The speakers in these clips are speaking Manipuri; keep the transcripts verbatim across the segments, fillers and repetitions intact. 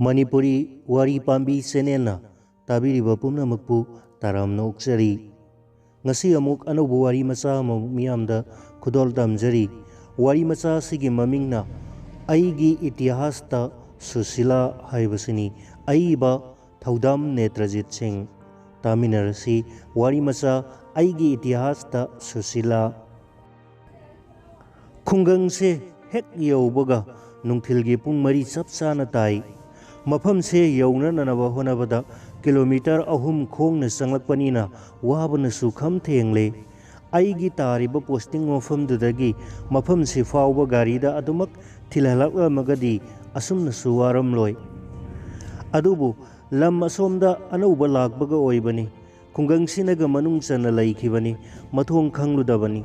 ꯃꯅꯤꯄꯨꯔꯤ ꯋꯥꯔꯤ ꯄꯥꯝꯕꯤ ꯆꯦꯅꯦꯜꯅ ꯇꯥꯕꯤꯔꯤꯕ ꯄꯨꯝꯅꯃꯛꯄꯨ ꯇꯔꯥꯝꯅ ꯑꯣꯛꯆꯔꯤ꯫ ꯉꯁꯤ ꯑꯃꯨꯛ ꯑꯅꯧꯕ ꯋꯥꯔꯤ ꯃꯆꯥ ꯑꯃ ꯃꯤꯌꯥꯝꯗ ꯈꯨꯗꯣꯜ ꯇꯝꯖꯔꯤ꯫ ꯋꯥꯔꯤ ꯃꯆꯥ ꯑꯁꯤꯒꯤ ꯃꯃꯤꯡꯅ "ꯑꯩꯒꯤ ꯏꯇꯤꯍꯥꯁꯇ ꯁꯨꯁꯤꯂꯥ" ꯍꯥꯏꯕꯁꯤꯅꯤ꯫ ꯑꯏꯕ ꯊꯧꯗꯥꯝ ꯅꯦꯇ꯭ꯔꯖꯤꯠ ꯁꯤꯡ꯫ ꯇꯥꯃꯤꯟꯅꯔꯁꯤ ꯋꯥꯔꯤ ꯃꯆꯥ "ꯑꯩꯒꯤ ꯏꯇꯤꯍꯥꯁꯇ ꯁꯨꯁꯤꯂꯥ"꯫ ꯈꯨꯡꯒꯪꯁꯦ ꯍꯦꯛ ꯌꯧꯕꯒ ꯅꯨꯡꯊꯤꯜꯒꯤ ꯄꯨꯡ ꯃꯔꯤ ꯆꯞ ꯆꯥꯅ ꯇꯥꯏ꯫ ꯃꯐꯝꯁꯦ ꯌꯧꯅꯅꯕ ꯍꯣꯠꯅꯕꯗ ꯀꯤꯂꯣꯃꯤꯇꯔ ꯑꯍꯨꯝ ꯈꯣꯡꯅ ꯆꯪꯂꯛꯄꯅꯤꯅ ꯋꯥꯕꯅꯁꯨ ꯈꯝ ꯊꯦꯡꯂꯦ꯫ ꯑꯩꯒꯤ ꯇꯥꯔꯤꯕ ꯄꯣꯁꯇꯤꯡ ꯃꯐꯝꯗꯨꯗꯒꯤ ꯃꯐꯝꯁꯤ ꯐꯥꯎꯕ ꯒꯥꯔꯤꯗ ꯑꯗꯨꯃꯛ ꯊꯤꯜꯍꯜꯂꯛꯂꯝꯃꯒꯗꯤ ꯑꯁꯨꯝꯅꯁꯨ ꯋꯥꯔꯝꯂꯣꯏ꯫ ꯑꯗꯨꯕꯨ ꯂꯝ ꯑꯁꯣꯝꯗ ꯑꯅꯧꯕ ꯂꯥꯛꯄꯒ ꯑꯣꯏꯕꯅꯤ꯫ ꯈꯨꯡꯒꯪꯁꯤꯅꯒ ꯃꯅꯨꯡ ꯆꯟꯅ ꯂꯩꯈꯤꯕꯅꯤ꯫ ꯃꯊꯣꯡ ꯈꯪꯂꯨꯗꯕꯅꯤ꯫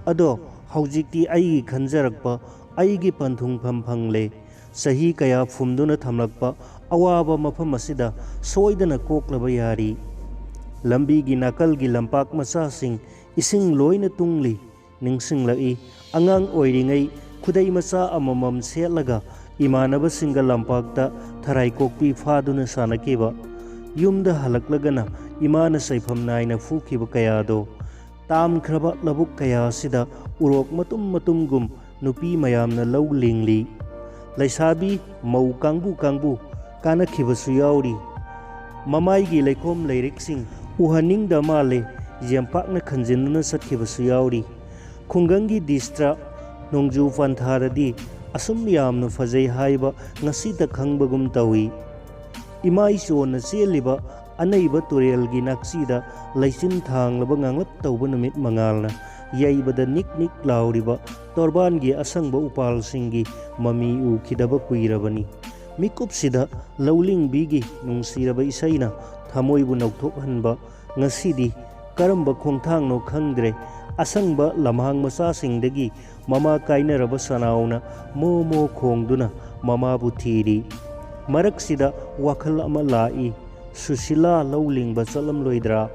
ꯑꯗꯣ ꯍꯧꯖꯤꯛꯇꯤ ꯑꯩꯒꯤ ꯈꯟꯖꯔꯛꯄ, ꯑꯩꯒꯤ ꯄꯟꯊꯨꯡꯐꯝ ꯐꯪꯂꯦ꯫ ꯆꯍꯤ ꯀꯌꯥ ꯐꯨꯝꯗꯨꯅ ꯊꯝꯂꯛꯄ ꯑꯋꯥꯕ ꯃꯐꯝ ꯑꯁꯤꯗ ꯁꯣꯏꯗꯅ ꯀꯣꯛꯂꯕ ꯌꯥꯔꯤ꯫ ꯂꯝꯕꯤꯒꯤ ꯅꯥꯀꯜꯒꯤ ꯂꯝꯄꯥꯛ ꯃꯆꯥꯁꯤꯡ ꯏꯁꯤꯡ ꯂꯣꯏꯅ ꯇꯨꯡꯂꯤ꯫ ꯅꯤꯡꯁꯤꯡꯂꯛꯏ꯫ ꯑꯉꯥꯡ ꯑꯣꯏꯔꯤꯉꯩ ꯈꯨꯗꯩ ꯃꯆꯥ ꯑꯃꯃꯝ ꯁꯦꯠꯂꯒ ꯏꯃꯥꯟꯅꯕꯁꯤꯡꯒ ꯂꯝꯄꯥꯛꯇ ꯊꯔꯥꯏ ꯀꯣꯛꯄꯤ ꯐꯥꯗꯨꯅ ꯁꯥꯟꯅꯈꯤꯕ꯫ ꯌꯨꯝꯗ ꯍꯜꯂꯛꯂꯒꯅ ꯏꯃꯥꯅ ꯆꯩꯐꯝ ꯅꯥꯏꯅ ꯐꯨꯈꯤꯕ ꯀꯌꯥꯗꯣ꯫ ꯇꯥꯝꯈ꯭ꯔꯕ ꯂꯧꯕꯨꯛ ꯀꯌꯥ ꯑꯁꯤꯗ ꯎꯔꯣꯛ ꯃꯇꯨꯝ ꯃꯇꯨꯝꯒꯨꯝ ꯅꯨꯄꯤ ꯃꯌꯥꯝꯅ ꯂꯧ ꯂꯤꯡꯂꯤ꯫ ꯂꯩꯁꯥꯕꯤ ꯃꯧ ꯀꯥꯡꯕꯨ ꯀꯥꯡꯕꯨ ꯀꯥꯅꯈꯤꯕꯁꯨ ꯌꯥꯎꯔꯤ꯫ ꯃꯃꯥꯏꯒꯤ ꯂꯩꯈꯣꯝ ꯂꯩꯔꯤꯛꯁꯤꯡ ꯎꯍꯟꯅꯤꯡꯗ ꯃꯥꯜꯂꯦ, ꯌꯦꯝꯄꯥꯛꯅ ꯈꯟꯖꯤꯟꯗꯨꯅ ꯆꯠꯈꯤꯕꯁꯨ ꯌꯥꯎꯔꯤ꯫ ꯈꯨꯡꯒꯪꯒꯤ ꯗꯤꯁꯇ꯭ꯔ ꯅꯣꯡꯖꯨ ꯄꯟꯊꯥꯗꯗꯤ ꯑꯁꯨꯝ ꯌꯥꯝꯅ ꯐꯖꯩ ꯍꯥꯏꯕ ꯉꯁꯤꯇ ꯈꯪꯕꯒꯨꯝ ꯇꯧꯏ꯫ ꯏꯃꯥꯏ ꯆꯣꯟꯅ ꯆꯦꯜꯂꯤꯕ ꯑꯅꯩꯕ ꯇꯨꯔꯦꯜꯒꯤ ꯅꯥꯛꯁꯤꯗ ꯂꯩꯆꯤꯟ ꯊꯥꯡꯂꯕ ꯉꯥꯡꯂꯞ ꯇꯧꯕ ꯅꯨꯃꯤꯠ ꯃꯉꯥꯜꯅ ꯌꯩꯕꯗ ꯅꯤꯛ ꯅꯤꯛ ꯂꯥꯎꯔꯤꯕ ꯇꯣꯔꯕꯥꯟꯒꯤ ꯑꯁꯪꯕ ꯎꯄꯥꯜꯁꯤꯡꯒꯤ ꯃꯃꯤ ꯎꯈꯤꯗꯕ ꯀꯨꯏꯔꯕꯅꯤ꯫ ꯃꯤꯀꯨꯞꯁꯤꯗ ꯂꯧꯂꯤꯡꯕꯤꯒꯤ ꯅꯨꯡꯁꯤꯔꯕ ꯏꯁꯩꯅ ꯊꯃꯣꯏꯕꯨ ꯅꯧꯊꯣꯛꯍꯟꯕ ꯉꯁꯤꯗꯤ ꯀꯔꯝꯕ ꯈꯣꯡꯊꯥꯡꯅꯣ ꯈꯪꯗ꯭ꯔꯦ꯫ ꯑꯁꯪꯕ ꯂꯝꯍꯥꯡ ꯃꯆꯥꯁꯤꯡꯗꯒꯤ ꯃꯃꯥ ꯀꯥꯏꯅꯔꯕ ꯁꯅꯥꯎꯅ ꯃꯣ ꯃꯣ ꯈꯣꯡꯗꯨꯅ ꯃꯃꯥꯕꯨ ꯊꯤꯔꯤ꯫ ꯃꯔꯛꯁꯤꯗ ꯋꯥꯈꯜ ꯑꯃ ꯂꯥꯛꯏ, ꯁꯨꯁꯤꯂꯥ ꯂꯧ ꯂꯤꯡꯕ ꯆꯠꯂꯝꯂꯣꯏꯗ꯭ꯔꯥ?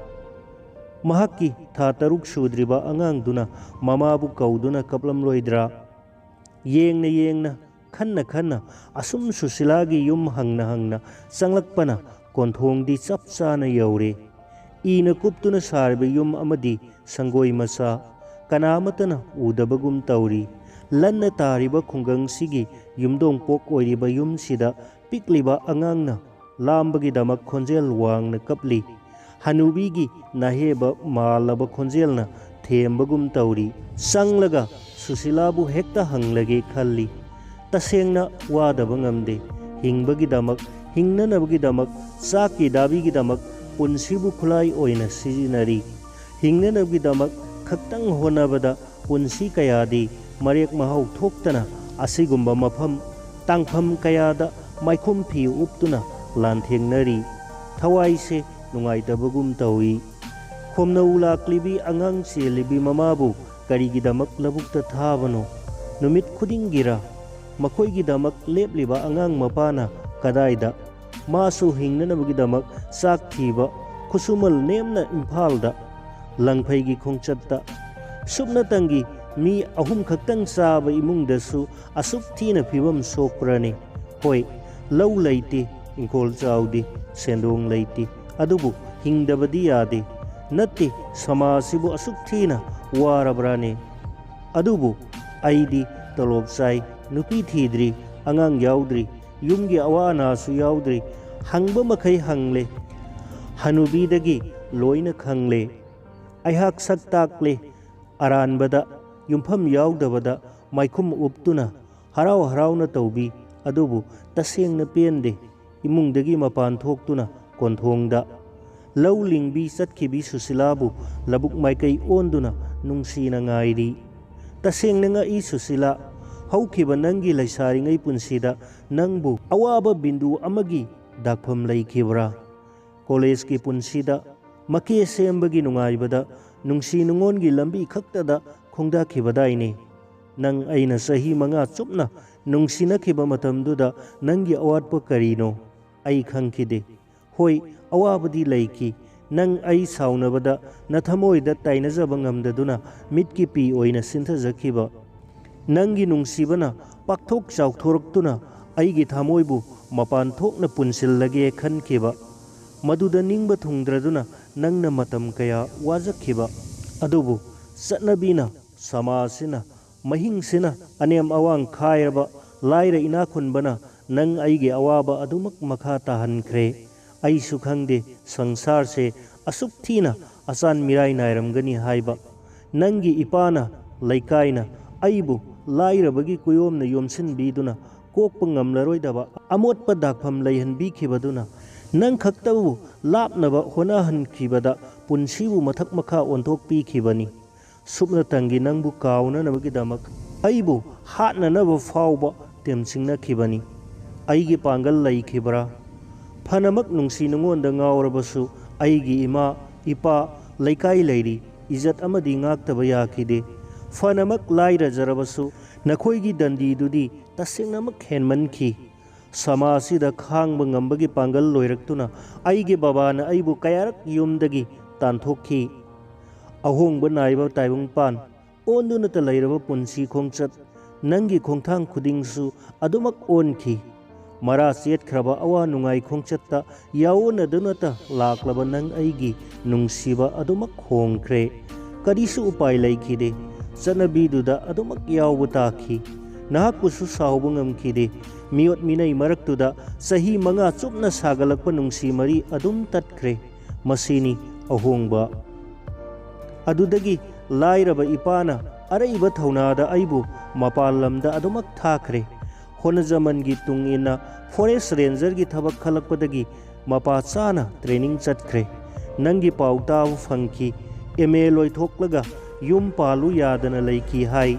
ꯃꯍꯥꯛꯀꯤ ꯊꯥ ꯇꯔꯨꯛ ꯁꯨꯗ꯭ꯔꯤꯕ ꯑꯉꯥꯡꯗꯨꯅ ꯃꯃꯥꯕꯨ ꯀꯧꯗꯨꯅ ꯀꯞꯂꯝꯂꯣꯏꯗ꯭ꯔꯥ? ꯌꯦꯡꯅ ꯌꯦꯡꯅ ꯈꯟꯅ ꯈꯟꯅ ꯑꯁꯨꯝ ꯁꯨꯁꯤꯂꯥꯒꯤ ꯌꯨꯝ ꯍꯪꯅ ꯍꯪꯅ ꯆꯪꯂꯛꯄꯅ ꯀꯣꯟꯊꯣꯡꯗꯤ ꯆꯞ ꯆꯥꯅ ꯌꯧꯔꯦ꯫ ꯏꯅ ꯀꯨꯞꯇꯨꯅ ꯁꯥꯔꯤꯕ ꯌꯨꯝ ꯑꯃꯗꯤ ꯁꯪꯒꯣꯏ ꯃꯆꯥ ꯀꯅꯥ ꯑꯃꯠꯇꯅ ꯎꯗꯕꯒꯨꯝ ꯇꯧꯔꯤ꯫ ꯂꯟꯅ ꯇꯥꯔꯤꯕ ꯈꯨꯡꯒꯪꯁꯤꯒꯤ ꯌꯨꯝꯗꯣꯡꯄꯣꯛ ꯑꯣꯏꯔꯤꯕ ꯌꯨꯝꯁꯤꯗ ꯄꯤꯛꯂꯤꯕ ꯑꯉꯥꯡꯅ ꯂꯥꯝꯕꯒꯤꯗꯃꯛ ꯈꯣꯟꯖꯦꯜ ꯋꯥꯡꯅ ꯀꯞꯂꯤ꯫ ꯍꯅꯨꯕꯤꯒꯤ ꯅꯥꯍꯦꯕ ꯃꯥꯜꯂꯕ ꯈꯣꯟꯖꯦꯜꯅ ꯊꯦꯝꯕꯒꯨꯝ ꯇꯧꯔꯤ꯫ ꯆꯪꯂꯒ ꯁꯨꯁꯤꯂꯥꯕꯨ ꯍꯦꯛꯇ ꯍꯪꯂꯒꯦ ꯈꯜꯂꯤ꯫ ꯇꯁꯦꯡꯅ ꯋꯥꯗꯕ ꯉꯝꯗꯦ꯫ ꯍꯤꯡꯕꯒꯤꯗꯃꯛ, ꯍꯤꯡꯅꯅꯕꯒꯤꯗꯃꯛ, ꯆꯥꯛꯀꯤ ꯗꯥꯕꯤꯒꯤꯗꯃꯛ ꯄꯨꯟꯁꯤꯕꯨ ꯈꯨꯠꯂꯥꯏ ꯑꯣꯏꯅ ꯁꯤꯖꯤꯟꯅꯔꯤ꯫ ꯍꯤꯡꯅꯅꯕꯒꯤꯗꯃꯛ ꯈꯛꯇꯪ ꯍꯣꯠꯅꯕꯗ ꯄꯨꯟꯁꯤ ꯀꯌꯥꯗꯤ ꯃꯔꯦꯛ ꯃꯍꯥꯎ ꯊꯣꯛꯇꯅ ꯑꯁꯤꯒꯨꯝꯕ ꯃꯐꯝ ꯇꯥꯡꯐꯝ ꯀꯌꯥꯗ ꯃꯥꯏꯈꯨꯝ ꯐꯤ ꯎꯞꯇꯨꯅ ꯂꯥꯟꯊꯦꯡꯅꯔꯤ꯫ ꯊꯋꯥꯏꯁꯦ ꯅꯨꯡꯉꯥꯏꯇꯕꯒꯨꯝ ꯇꯧꯏ꯫ ꯈꯣꯝꯅꯧ ꯂꯥꯛꯂꯤꯕꯤ ꯑꯉꯥꯡ ꯆꯦꯜꯂꯤꯕꯤ ꯃꯃꯥꯕꯨ ꯀꯔꯤꯒꯤꯗꯃꯛ ꯂꯧꯕꯨꯛꯇ ꯊꯥꯕꯅꯣ? ꯅꯨꯃꯤꯠ ꯈꯨꯗꯤꯡꯒꯤꯔ? ꯃꯈꯣꯏꯒꯤꯗꯃꯛ ꯂꯦꯞꯂꯤꯕ ꯑꯉꯥꯡ ꯃꯄꯥꯅ ꯀꯗꯥꯏꯗ? ꯃꯥꯁꯨ ꯍꯤꯡꯅꯅꯕꯒꯤꯗꯃꯛ ꯆꯥꯛ ꯊꯤꯕ, ꯈꯨꯠꯁꯨꯃꯜ ꯅꯦꯝꯅ ꯏꯝꯐꯥꯜꯗ, ꯂꯪꯐꯩꯒꯤ ꯈꯣꯡꯆꯠꯇ꯫ ꯁꯨꯞꯅꯇꯪꯒꯤ ꯃꯤ ꯑꯍꯨꯝ ꯈꯛꯇꯪ ꯆꯥꯕ ꯏꯃꯨꯡꯗꯁꯨ ꯑꯁꯨꯛ ꯊꯤꯅ ꯐꯤꯕꯝ ꯁꯣꯛꯄ꯭ꯔꯅꯦ? ꯍꯣꯏ, ꯂꯧ ꯂꯩꯇꯦ, ꯏꯪꯈꯣꯜ ꯆꯥꯎꯗꯦ, ꯁꯦꯟꯗꯣꯡ ꯂꯩꯇꯦ, ꯑꯗꯨꯕꯨ ꯍꯤꯡꯗꯕꯗꯤ ꯌꯥꯗꯦ꯫ ꯅꯠꯇꯦ, ꯁꯃꯥꯖꯁꯤꯕꯨ ꯑꯁꯨꯛ ꯊꯤꯅ ꯋꯥꯔꯕ꯭ꯔꯥꯅꯦ? ꯑꯗꯨꯕꯨ ꯑꯩꯗꯤ ꯇꯣꯂꯣꯞ ꯆꯥꯏ, ꯅꯨꯄꯤ ꯊꯤꯗ꯭ꯔꯤ, ꯑꯉꯥꯡ ꯌꯥꯎꯗ꯭ꯔꯤ, ꯌꯨꯝꯒꯤ ꯑꯋꯥ ꯑꯅꯥꯁꯨ ꯌꯥꯎꯗ꯭ꯔꯤ꯫ ꯍꯪꯕ ꯃꯈꯩ ꯍꯪꯂꯦ, ꯍꯅꯨꯕꯤꯗꯒꯤ ꯂꯣꯏꯅ ꯈꯪꯂꯦ꯫ ꯑꯩꯍꯥꯛ ꯁꯛ ꯇꯥꯛꯂꯦ, ꯑꯔꯥꯟꯕꯗ, ꯌꯨꯝꯐꯝ ꯌꯥꯎꯗꯕꯗ ꯃꯥꯏꯈꯨꯝ ꯎꯞꯇꯨꯅ ꯍꯔꯥꯎ ꯍꯔꯥꯎꯅ ꯇꯧꯕꯤ꯫ ꯑꯗꯨꯕꯨ ꯇꯁꯦꯡꯅ ꯄꯦꯟꯗꯦ꯫ ꯏꯃꯨꯡꯗꯒꯤ ꯃꯄꯥꯟ ꯊꯣꯛꯇꯨꯅ ꯀꯣꯟꯊꯣꯡꯗ ꯂꯧ ꯂꯤꯡꯕꯤ ꯆꯠꯈꯤꯕꯤ ꯁꯨꯁꯤꯂꯥꯕꯨ ꯂꯧꯕꯨꯛ ꯃꯥꯏꯀꯩ ꯑꯣꯟꯗꯨꯅ ꯅꯨꯡꯁꯤꯅ ꯉꯥꯏꯔꯤ꯫ ꯇꯁꯦꯡꯅ ꯉꯛꯏ ꯁꯨꯁꯤꯂꯥ, ꯍꯧꯈꯤꯕ ꯅꯪꯒꯤ ꯂꯩꯁꯥꯔꯤꯉꯩ ꯄꯨꯟꯁꯤꯗ ꯅꯪꯕꯨ ꯑꯋꯥꯕ ꯕꯤꯟꯗꯨ ꯑꯃꯒꯤ ꯗꯥꯛꯐꯝ ꯂꯩꯈꯤꯕ꯭ꯔꯥ? ꯀꯣꯂꯦꯖꯀꯤ ꯄꯨꯟꯁꯤꯗ ꯃꯀꯦ ꯁꯦꯝꯕꯒꯤ ꯅꯨꯡꯉꯥꯏꯕꯗ ꯅꯨꯡꯁꯤ ꯅꯨꯡꯉꯣꯟꯒꯤ ꯂꯝꯕꯤ ꯈꯛꯇꯗ ꯈꯣꯡꯗꯥꯈꯤꯕꯗꯥꯏꯅꯦ꯫ ꯅꯪ ꯑꯩꯅ ꯆꯍꯤ ꯃꯉꯥ ꯆꯨꯞꯅ ꯅꯨꯡꯁꯤꯅꯈꯤꯕ ꯃꯇꯝꯗꯨꯗ ꯅꯪꯒꯤ ꯑꯋꯥꯠꯄ ꯀꯔꯤꯅꯣ? ꯑꯩ ꯈꯪꯈꯤꯗꯦ꯫ ꯍꯣꯏ, ꯑꯋꯥꯕꯗꯤ ꯂꯩꯈꯤ꯫ ꯅꯪ ꯑꯩ ꯁꯥꯎꯅꯕꯗ ꯅꯊꯃꯣꯏꯗ ꯇꯥꯏꯅꯖꯕ ꯉꯝꯗꯗꯨꯅ ꯃꯤꯠꯀꯤ ꯄꯤ ꯑꯣꯏꯅ ꯁꯤꯟꯊꯖꯈꯤꯕ꯫ ꯅꯪꯒꯤ ꯅꯨꯡꯁꯤꯕꯅ ꯄꯥꯛꯊꯣꯛ ꯆꯥꯎꯊꯣꯔꯛꯇꯨꯅ ꯑꯩꯒꯤ ꯊꯃꯣꯏꯕꯨ ꯃꯄꯥꯟ ꯊꯣꯛꯅ ꯄꯨꯟꯁꯤꯜꯂꯒꯦ ꯈꯟꯈꯤꯕ꯫ ꯃꯗꯨꯗ ꯅꯤꯡꯕ ꯊꯨꯡꯗ꯭ꯔꯗꯨꯅ ꯅꯪꯅ ꯃꯇꯝ ꯀꯌꯥ ꯋꯥꯖꯈꯤꯕ꯫ ꯑꯗꯨꯕꯨ ꯆꯠꯅꯕꯤꯅ, ꯁꯃꯥꯖꯁꯤꯅ, ꯃꯍꯤꯡꯁꯤꯅ ꯑꯅꯦꯝ ꯑꯋꯥꯡ ꯈꯥꯏꯔꯕ ꯂꯥꯏꯔ ꯏꯅꯥꯛ ꯈꯨꯟꯕꯅ ꯅꯪ ꯑꯩꯒꯤ ꯑꯋꯥꯕ ꯑꯗꯨꯃꯛ ꯃꯈꯥ ꯇꯥꯍꯟꯈ꯭ꯔꯦ꯫ ꯑꯩꯁꯨ ꯈꯪꯗꯦ ꯁꯪꯁꯥꯔꯁꯦ ꯑꯁꯨꯛ ꯊꯤꯅ ꯑꯆꯥꯟ ꯃꯤꯔꯥꯏ ꯅꯥꯏꯔꯝꯒꯅꯤ ꯍꯥꯏꯕ꯫ ꯅꯪꯒꯤ ꯏꯄꯥꯅ, ꯂꯩꯀꯥꯏꯅ ꯑꯩꯕꯨ ꯂꯥꯏꯔꯕꯒꯤ ꯀꯨꯌꯣꯝꯅ ꯌꯣꯝꯁꯤꯟꯕꯤꯗꯨꯅ ꯀꯣꯛꯄ ꯉꯝꯂꯔꯣꯏꯗꯕ ꯑꯃꯣꯠꯄ ꯗꯥꯛꯐꯝ ꯂꯩꯍꯟꯕꯤꯈꯤꯕꯗꯨꯅ ꯅꯪ ꯈꯛꯇꯕꯨ ꯂꯥꯞꯅꯕ ꯍꯣꯠꯅꯍꯟꯈꯤꯕꯗ ꯄꯨꯟꯁꯤꯕꯨ ꯃꯊꯛ ꯃꯈꯥ ꯑꯣꯟꯊꯣꯛꯄꯤꯈꯤꯕꯅꯤ꯫ ꯁꯨꯞꯅꯇꯪꯒꯤ ꯅꯪꯕꯨ ꯀꯥꯎꯅꯅꯕꯒꯤꯗꯃꯛ ꯑꯩꯕꯨ ꯍꯥꯠꯅꯅꯕ ꯐꯥꯎꯕ ꯇꯦꯝꯁꯤꯡꯅꯈꯤꯕꯅꯤ꯫ ꯑꯩꯒꯤ ꯄꯥꯡꯒꯜ ꯂꯩꯈꯤꯕ꯭ꯔꯥ? ꯐꯅꯃꯛ ꯅꯨꯡꯁꯤ ꯅꯉꯣꯟꯗ ꯉꯥꯎꯔꯕꯁꯨ ꯑꯩꯒꯤ ꯏꯃꯥ, ꯏꯄꯥ, ꯂꯩꯀꯥꯏ ꯂꯩꯔꯤ, ꯏꯖꯠ ꯑꯃꯗꯤ ꯉꯥꯛꯇꯕ ꯌꯥꯈꯤꯗꯦ꯫ ꯐꯅꯃꯛ ꯂꯥꯏꯔꯖꯔꯕꯁꯨ ꯅꯈꯣꯏꯒꯤ ꯗꯟꯗꯤꯗꯨꯗꯤ ꯇꯁꯦꯡꯅꯃꯛ ꯍꯦꯟꯃꯟꯈꯤ꯫ ꯁꯃꯥꯖꯁꯤꯗ ꯈꯥꯡꯕ ꯉꯝꯕꯒꯤ ꯄꯥꯡꯒꯜ ꯂꯣꯏꯔꯛꯇꯨꯅ ꯑꯩꯒꯤ ꯕꯕꯥꯅ ꯑꯩꯕꯨ ꯀꯌꯥꯔꯛ ꯌꯨꯝꯗꯒꯤ ꯇꯥꯟꯊꯣꯛꯈꯤ꯫ ꯑꯍꯣꯡꯕ ꯅꯥꯏꯕ ꯇꯥꯏꯕꯪꯄꯥꯟ, ꯑꯣꯟꯗꯨꯅꯇ ꯂꯩꯔꯕ ꯄꯨꯟꯁꯤ ꯈꯣꯡꯆꯠ, ꯅꯪꯒꯤ ꯈꯣꯡꯊꯥꯡ ꯈꯨꯗꯤꯡꯁꯨ ꯑꯗꯨꯃꯛ ꯑꯣꯟꯈꯤ꯫ ꯃꯔꯥ ꯆꯦꯠꯈ꯭ꯔꯕ ꯑꯋꯥ ꯅꯨꯡꯉꯥꯏ ꯈꯣꯡꯆꯠꯇ ꯌꯥꯑꯣꯟꯅꯗꯨꯅꯇ ꯂꯥꯛꯂꯕ ꯅꯪ ꯑꯩꯒꯤ ꯅꯨꯡꯁꯤꯕ ꯑꯗꯨꯃꯛ ꯍꯣꯡꯈ꯭ꯔꯦ꯫ ꯀꯔꯤꯁꯨ ꯎꯄꯥꯏ ꯂꯩꯈꯤꯗꯦ꯫ ꯆꯠꯅꯕꯤꯗꯨꯗ ꯑꯗꯨꯃꯛ ꯌꯥꯎꯕ ꯇꯥꯈꯤ꯫ ꯅꯍꯥꯛꯄꯨꯁꯨ ꯁꯥꯎꯕ ꯉꯝꯈꯤꯗꯦ꯫ ꯃꯤꯑꯣꯠ ꯃꯤꯅꯩ ꯃꯔꯛꯇꯨꯗ ꯆꯍꯤ ꯃꯉꯥ ꯆꯨꯞꯅ ꯁꯥꯒꯠꯂꯛꯄ ꯅꯨꯡꯁꯤ ꯃꯔꯤ ꯑꯗꯨꯝ ꯇꯠꯈ꯭ꯔꯦ꯫ ꯃꯁꯤꯅꯤ ꯑꯍꯣꯡꯕ꯫ ꯑꯗꯨꯗꯒꯤ ꯂꯥꯏꯔꯕ ꯏꯄꯥꯅ ꯑꯔꯩꯕ ꯊꯧꯅꯥꯗ ꯑꯩꯕꯨ ꯃꯄꯥꯟ ꯂꯝꯗ ꯑꯗꯨꯃꯛ ꯊꯥꯈ꯭ꯔꯦ꯫ ꯍꯣꯅꯖꯃꯟꯒꯤ ꯇꯨꯡ ꯏꯟꯅ ꯐꯣꯔꯦꯁ ꯔꯦꯟꯖꯔꯒꯤ ꯊꯕꯛ ꯈꯜꯂꯛꯄꯗꯒꯤ ꯃꯄꯥ ꯆꯥꯅ ꯇ꯭ꯔꯦꯅꯤꯡ ꯆꯠꯈ꯭ꯔꯦ꯫ ꯅꯪꯒꯤ ꯄꯥꯎ ꯇꯥꯕ ꯐꯪꯈꯤ꯫ ꯑꯦꯝ ꯑꯦ ꯂꯣꯏꯊꯣꯛꯂꯒ ꯌꯨꯝ ꯄꯥꯜꯂꯨ ꯌꯥꯗꯅ ꯂꯩꯈꯤ ꯍꯥꯏ꯫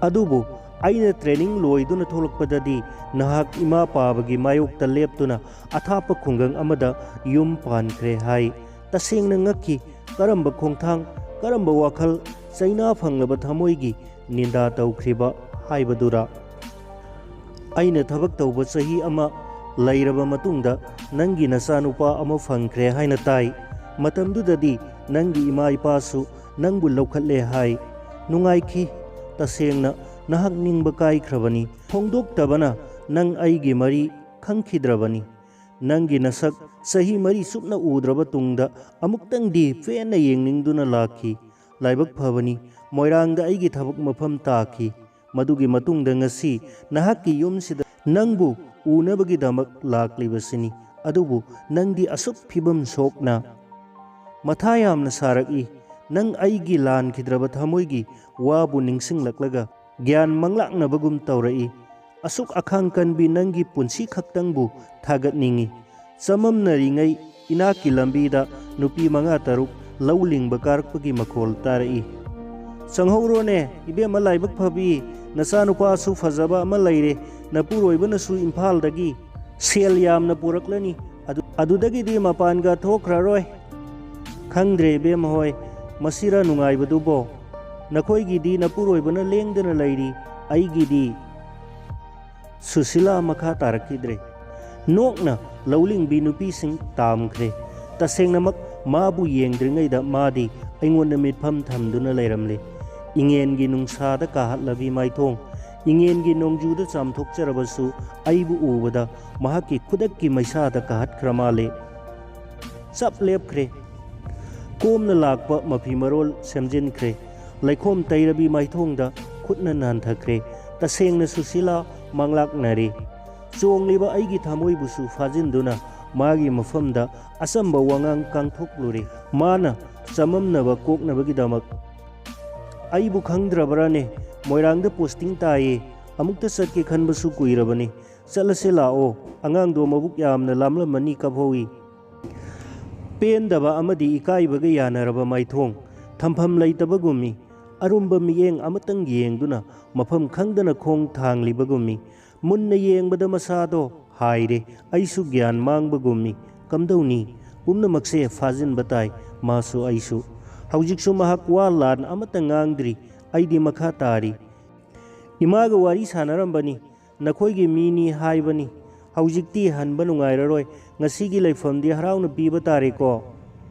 ꯑꯗꯨꯕꯨ ꯑꯩꯅ ꯇ꯭ꯔꯦꯅꯤꯡ ꯂꯣꯏꯗꯨꯅ ꯊꯣꯛꯂꯛꯄꯗꯗꯤ ꯅꯍꯥꯛ ꯏꯃꯥ ꯄꯥꯕꯒꯤ ꯃꯥꯌꯣꯛꯇ ꯂꯦꯞꯇꯨꯅ ꯑꯊꯥꯞꯄ ꯈꯨꯡꯒꯪ ꯑꯃꯗ ꯌꯨꯝ ꯄꯥꯟꯈ꯭ꯔꯦ ꯍꯥꯏ꯫ ꯇꯁꯦꯡꯅ ꯉꯛꯈꯤ꯫ ꯀꯔꯝꯕ ꯈꯣꯡꯊꯥꯡ, ꯀꯔꯝꯕ ꯋꯥꯈꯜ, ꯆꯩꯅꯥ ꯐꯪꯂꯕ ꯊꯃꯣꯏꯒꯤ ꯅꯤꯟꯗꯥ ꯇꯧꯈ꯭ꯔꯤꯕ ꯍꯥꯏꯕꯗꯨꯔꯥ? ꯑꯩꯅ ꯊꯕꯛ ꯇꯧꯕ ꯆꯍꯤ ꯑꯃ ꯂꯩꯔꯕ ꯃꯇꯨꯡꯗ ꯅꯪꯒꯤ ꯅꯆꯥꯅꯨꯄꯥ ꯑꯃ ꯐꯪꯈ꯭ꯔꯦ ꯍꯥꯏꯅ ꯇꯥꯏ꯫ ꯃꯇꯝꯗꯨꯗꯗꯤ ꯅꯪꯒꯤ ꯏꯃꯥ ꯏꯄꯥꯁꯨ ꯅꯪꯕꯨ ꯂꯧꯈꯠꯂꯦ ꯍꯥꯏ꯫ ꯅꯨꯡꯉꯥꯏꯈꯤ꯫ ꯇꯁꯦꯡꯅ ꯅꯍꯥꯛ ꯅꯤꯡꯕ ꯀꯥꯏꯈ꯭ꯔꯕꯅꯤ꯫ ꯐꯣꯡꯗꯣꯛꯇꯕꯅ ꯅꯪ ꯑꯩꯒꯤ ꯃꯔꯤ ꯈꯪꯈꯤꯗ꯭ꯔꯕꯅꯤ꯫ ꯅꯪꯒꯤ ꯅꯁꯛ ꯆꯍꯤ ꯃꯔꯤ ꯆꯨꯞꯅ ꯎꯗ꯭ꯔꯕ ꯇꯨꯡꯗ ꯑꯃꯨꯛꯇꯪꯗꯤ ꯄꯦꯟꯅ ꯌꯦꯡꯅꯤꯡꯗꯨꯅ ꯂꯥꯛꯈꯤ꯫ ꯂꯥꯏꯕꯛ ꯐꯕꯅꯤ, ꯃꯣꯏꯔꯥꯡꯗ ꯑꯩꯒꯤ ꯊꯕꯛ ꯃꯐꯝ ꯇꯥꯈꯤ꯫ ꯃꯗꯨꯒꯤ ꯃꯇꯨꯡꯗ ꯉꯁꯤ ꯅꯍꯥꯛꯀꯤ ꯌꯨꯝꯁꯤꯗ ꯅꯪꯕꯨ ꯎꯅꯕꯒꯤꯗꯃꯛ ꯂꯥꯛꯂꯤꯕꯁꯤꯅꯤ꯫ ꯑꯗꯨꯕꯨ ꯅꯪꯗꯤ ꯑꯁꯨꯛ ꯐꯤꯕꯝ ꯁꯣꯛꯅ ꯃꯊꯥ ꯌꯥꯝꯅ ꯁꯥꯔꯛꯏ꯫ ꯅꯪ ꯑꯩꯒꯤ ꯂꯥꯟꯈꯤꯗ꯭ꯔꯕ ꯊꯃꯣꯏꯒꯤ ꯋꯥꯕꯨ ꯅꯤꯡꯁꯤꯡꯂꯛꯂꯒ ꯒ꯭ꯌꯥꯟ ꯃꯪꯂꯥꯛꯅꯕꯒꯨꯝ ꯇꯧꯔꯛꯏ꯫ ꯑꯁꯨꯛ ꯑꯈꯥꯡ ꯀꯟꯕꯤ ꯅꯪꯒꯤ ꯄꯨꯟꯁꯤ ꯈꯛꯇꯪꯕꯨ ꯊꯥꯒꯠꯅꯤꯡꯏ꯫ ꯆꯃꯝꯅꯔꯤꯉꯩ ꯏꯅꯥꯛꯀꯤ ꯂꯝꯕꯤꯗ ꯅꯨꯄꯤ ꯃꯉꯥ ꯇꯔꯨꯛ ꯂꯧ ꯂꯤꯡꯕ ꯀꯥꯔꯛꯄꯒꯤ ꯃꯈꯣꯜ ꯇꯥꯔꯛꯏ꯫ "ꯆꯪꯍꯧꯔꯣꯅꯦ, ꯏꯕꯦꯝꯃ ꯂꯥꯏꯕꯛ ꯐꯕꯤ, ꯅꯆꯥꯅꯨꯄꯥꯁꯨ ꯐꯖꯕ ꯑꯃ ꯂꯩꯔꯦ, ꯅꯄꯨꯔꯣꯏꯕꯅꯁꯨ ꯏꯝꯐꯥꯜꯗꯒꯤ ꯁꯦꯜ ꯌꯥꯝꯅ ꯄꯨꯔꯛꯂꯅꯤ, ꯑꯗꯨ-, ꯑꯗꯨꯗꯒꯤꯗꯤ ꯃꯄꯥꯟꯒ ꯊꯣꯛꯈ꯭ꯔꯔꯣꯏ꯫ ꯈꯪꯗ꯭ꯔꯦ ꯏꯕꯦꯝꯃ ꯍꯣꯏ, ꯃꯁꯤꯔ ꯅꯨꯡꯉꯥꯏꯕꯗꯨꯕꯣ? ꯅꯈꯣꯏꯒꯤꯗꯤ ꯅꯄꯨꯔꯣꯏꯕꯅ ꯂꯦꯡꯗꯅ ꯂꯩꯔꯤ, ꯑꯩꯒꯤꯗꯤ?" ꯁꯨꯁꯤꯂꯥ ꯃꯈꯥ ꯇꯥꯔꯛꯈꯤꯗ꯭ꯔꯦ꯫ ꯅꯣꯛꯅ ꯂꯧꯂꯤꯡꯕꯤ ꯅꯨꯄꯤꯁꯤꯡ ꯇꯥꯝꯈ꯭ꯔꯦ꯫ ꯇꯁꯦꯡꯅꯃꯛ ꯃꯥꯕꯨ ꯌꯦꯡꯗ꯭ꯔꯤꯉꯩꯗ ꯃꯥꯗꯤ ꯑꯩꯉꯣꯟꯗ ꯃꯤꯠꯐꯝ ꯊꯝꯗꯨꯅ ꯂꯩꯔꯝꯂꯦ꯫ ꯏꯉꯦꯟꯒꯤ ꯅꯨꯡꯁꯥꯗ ꯀꯥꯍꯠꯂꯕꯤ ꯃꯥꯏꯊꯣꯡ, ꯏꯉꯦꯟꯒꯤ ꯅꯣꯡꯖꯨꯗ ꯆꯥꯝꯊꯣꯛꯆꯔꯕꯁꯨ ꯑꯩꯕꯨ ꯎꯕꯗ ꯃꯍꯥꯛꯀꯤ ꯈꯨꯗꯛꯀꯤ ꯃꯩꯁꯥꯗ ꯀꯥꯍꯠꯈ꯭ꯔ ꯃꯥꯜꯂꯦ꯫ ꯆꯞ ꯂꯦꯞꯈ꯭ꯔꯦ꯫ ꯀꯣꯝꯅ ꯂꯥꯛꯄ ꯃꯐꯤ ꯃꯔꯣꯜ ꯁꯦꯝꯖꯤꯟꯈ꯭ꯔꯦ꯫ ꯂꯩꯈꯣꯝ ꯇꯩꯔꯕꯤ ꯃꯥꯏꯊꯣꯡꯗ ꯈꯨꯠꯅ ꯅꯥꯟꯊꯈ꯭ꯔꯦ꯫ ꯇꯁꯦꯡꯅ ꯁꯨꯁꯤꯂꯥ ꯃꯪꯂꯥꯛꯅꯔꯦ꯫ ꯆꯣꯡꯂꯤꯕ ꯑꯩꯒꯤ ꯊꯃꯣꯏꯕꯨꯁꯨ ꯐꯥꯖꯤꯟꯗꯨꯅ ꯃꯥꯒꯤ ꯃꯐꯝꯗ ꯑꯆꯝꯕ ꯋꯥꯉꯥꯡ ꯀꯥꯡꯊꯣꯛꯂꯨꯔꯦ꯫ ꯃꯥꯅ ꯆꯃꯝꯅꯕ ꯀꯣꯛꯅꯕꯒꯤꯗꯃꯛ, "ꯑꯩꯕꯨ ꯈꯪꯗ꯭ꯔꯕ꯭ꯔꯥꯅꯦ? ꯃꯣꯏꯔꯥꯡꯗ ꯄꯣꯁꯇꯤꯡ ꯇꯥꯏꯌꯦ꯫ ꯑꯃꯨꯛꯇ ꯆꯠꯀꯦ ꯈꯟꯕꯁꯨ ꯀꯨꯏꯔꯕꯅꯤ꯫ ꯆꯠꯂꯁꯦ ꯂꯥꯛꯑꯣ, ꯑꯉꯥꯡꯗꯣ ꯃꯕꯨꯛ ꯌꯥꯝꯅ ꯂꯥꯝꯂꯝꯃꯅꯤ" ꯀꯥꯞꯍꯧꯏ꯫ ꯄꯦꯟꯗꯕ ꯑꯃꯗꯤ ꯏꯀꯥꯏꯕꯒ ꯌꯥꯅꯔꯕ ꯃꯥꯏꯊꯣꯡ, ꯊꯝꯐꯝ ꯂꯩꯇꯕꯒꯨꯝꯃꯤ꯫ ꯑꯔꯨꯝꯕ ꯃꯤꯠꯌꯦꯡ ꯑꯃꯇꯪ ꯌꯦꯡꯗꯨꯅ ꯃꯐꯝ ꯈꯪꯗꯅ ꯈꯣꯡ ꯊꯥꯡꯂꯤꯕꯒꯨꯝꯃꯤ꯫ ꯃꯨꯟꯅ ꯌꯦꯡꯕꯗ ꯃꯁꯥꯗꯣ ꯍꯥꯏꯔꯦ꯫ ꯑꯩꯁꯨ ꯒ꯭ꯌꯥꯟ ꯃꯥꯡꯕꯒꯨꯝꯃꯤ꯫ ꯀꯝꯗꯧꯅꯤ? ꯄꯨꯝꯅꯃꯛꯁꯦ ꯐꯥꯖꯤꯟꯕ ꯇꯥꯏ, ꯃꯥꯁꯨ ꯑꯩꯁꯨ꯫ ꯍꯧꯖꯤꯛꯁꯨ ꯃꯍꯥꯛ ꯋꯥ ꯂꯥꯟ ꯑꯃꯠꯇ ꯉꯥꯡꯗ꯭ꯔꯤ꯫ ꯑꯩꯗꯤ ꯃꯈꯥ ꯇꯥꯔꯤ꯫ "ꯏꯃꯥꯒ ꯋꯥꯔꯤ ꯁꯥꯟꯅꯔꯝꯕꯅꯤ꯫ ꯅꯈꯣꯏꯒꯤ ꯃꯤꯅꯤ ꯍꯥꯏꯕꯅꯤ꯫ ꯍꯧꯖꯤꯛꯇꯤ ꯍꯟꯕ ꯅꯨꯡꯉꯥꯏꯔꯔꯣꯏ꯫ ꯉꯁꯤꯒꯤ ꯂꯩꯐꯝꯗꯤ ꯍꯔꯥꯎꯅ ꯄꯤꯕ ꯇꯥꯔꯦꯀꯣ?"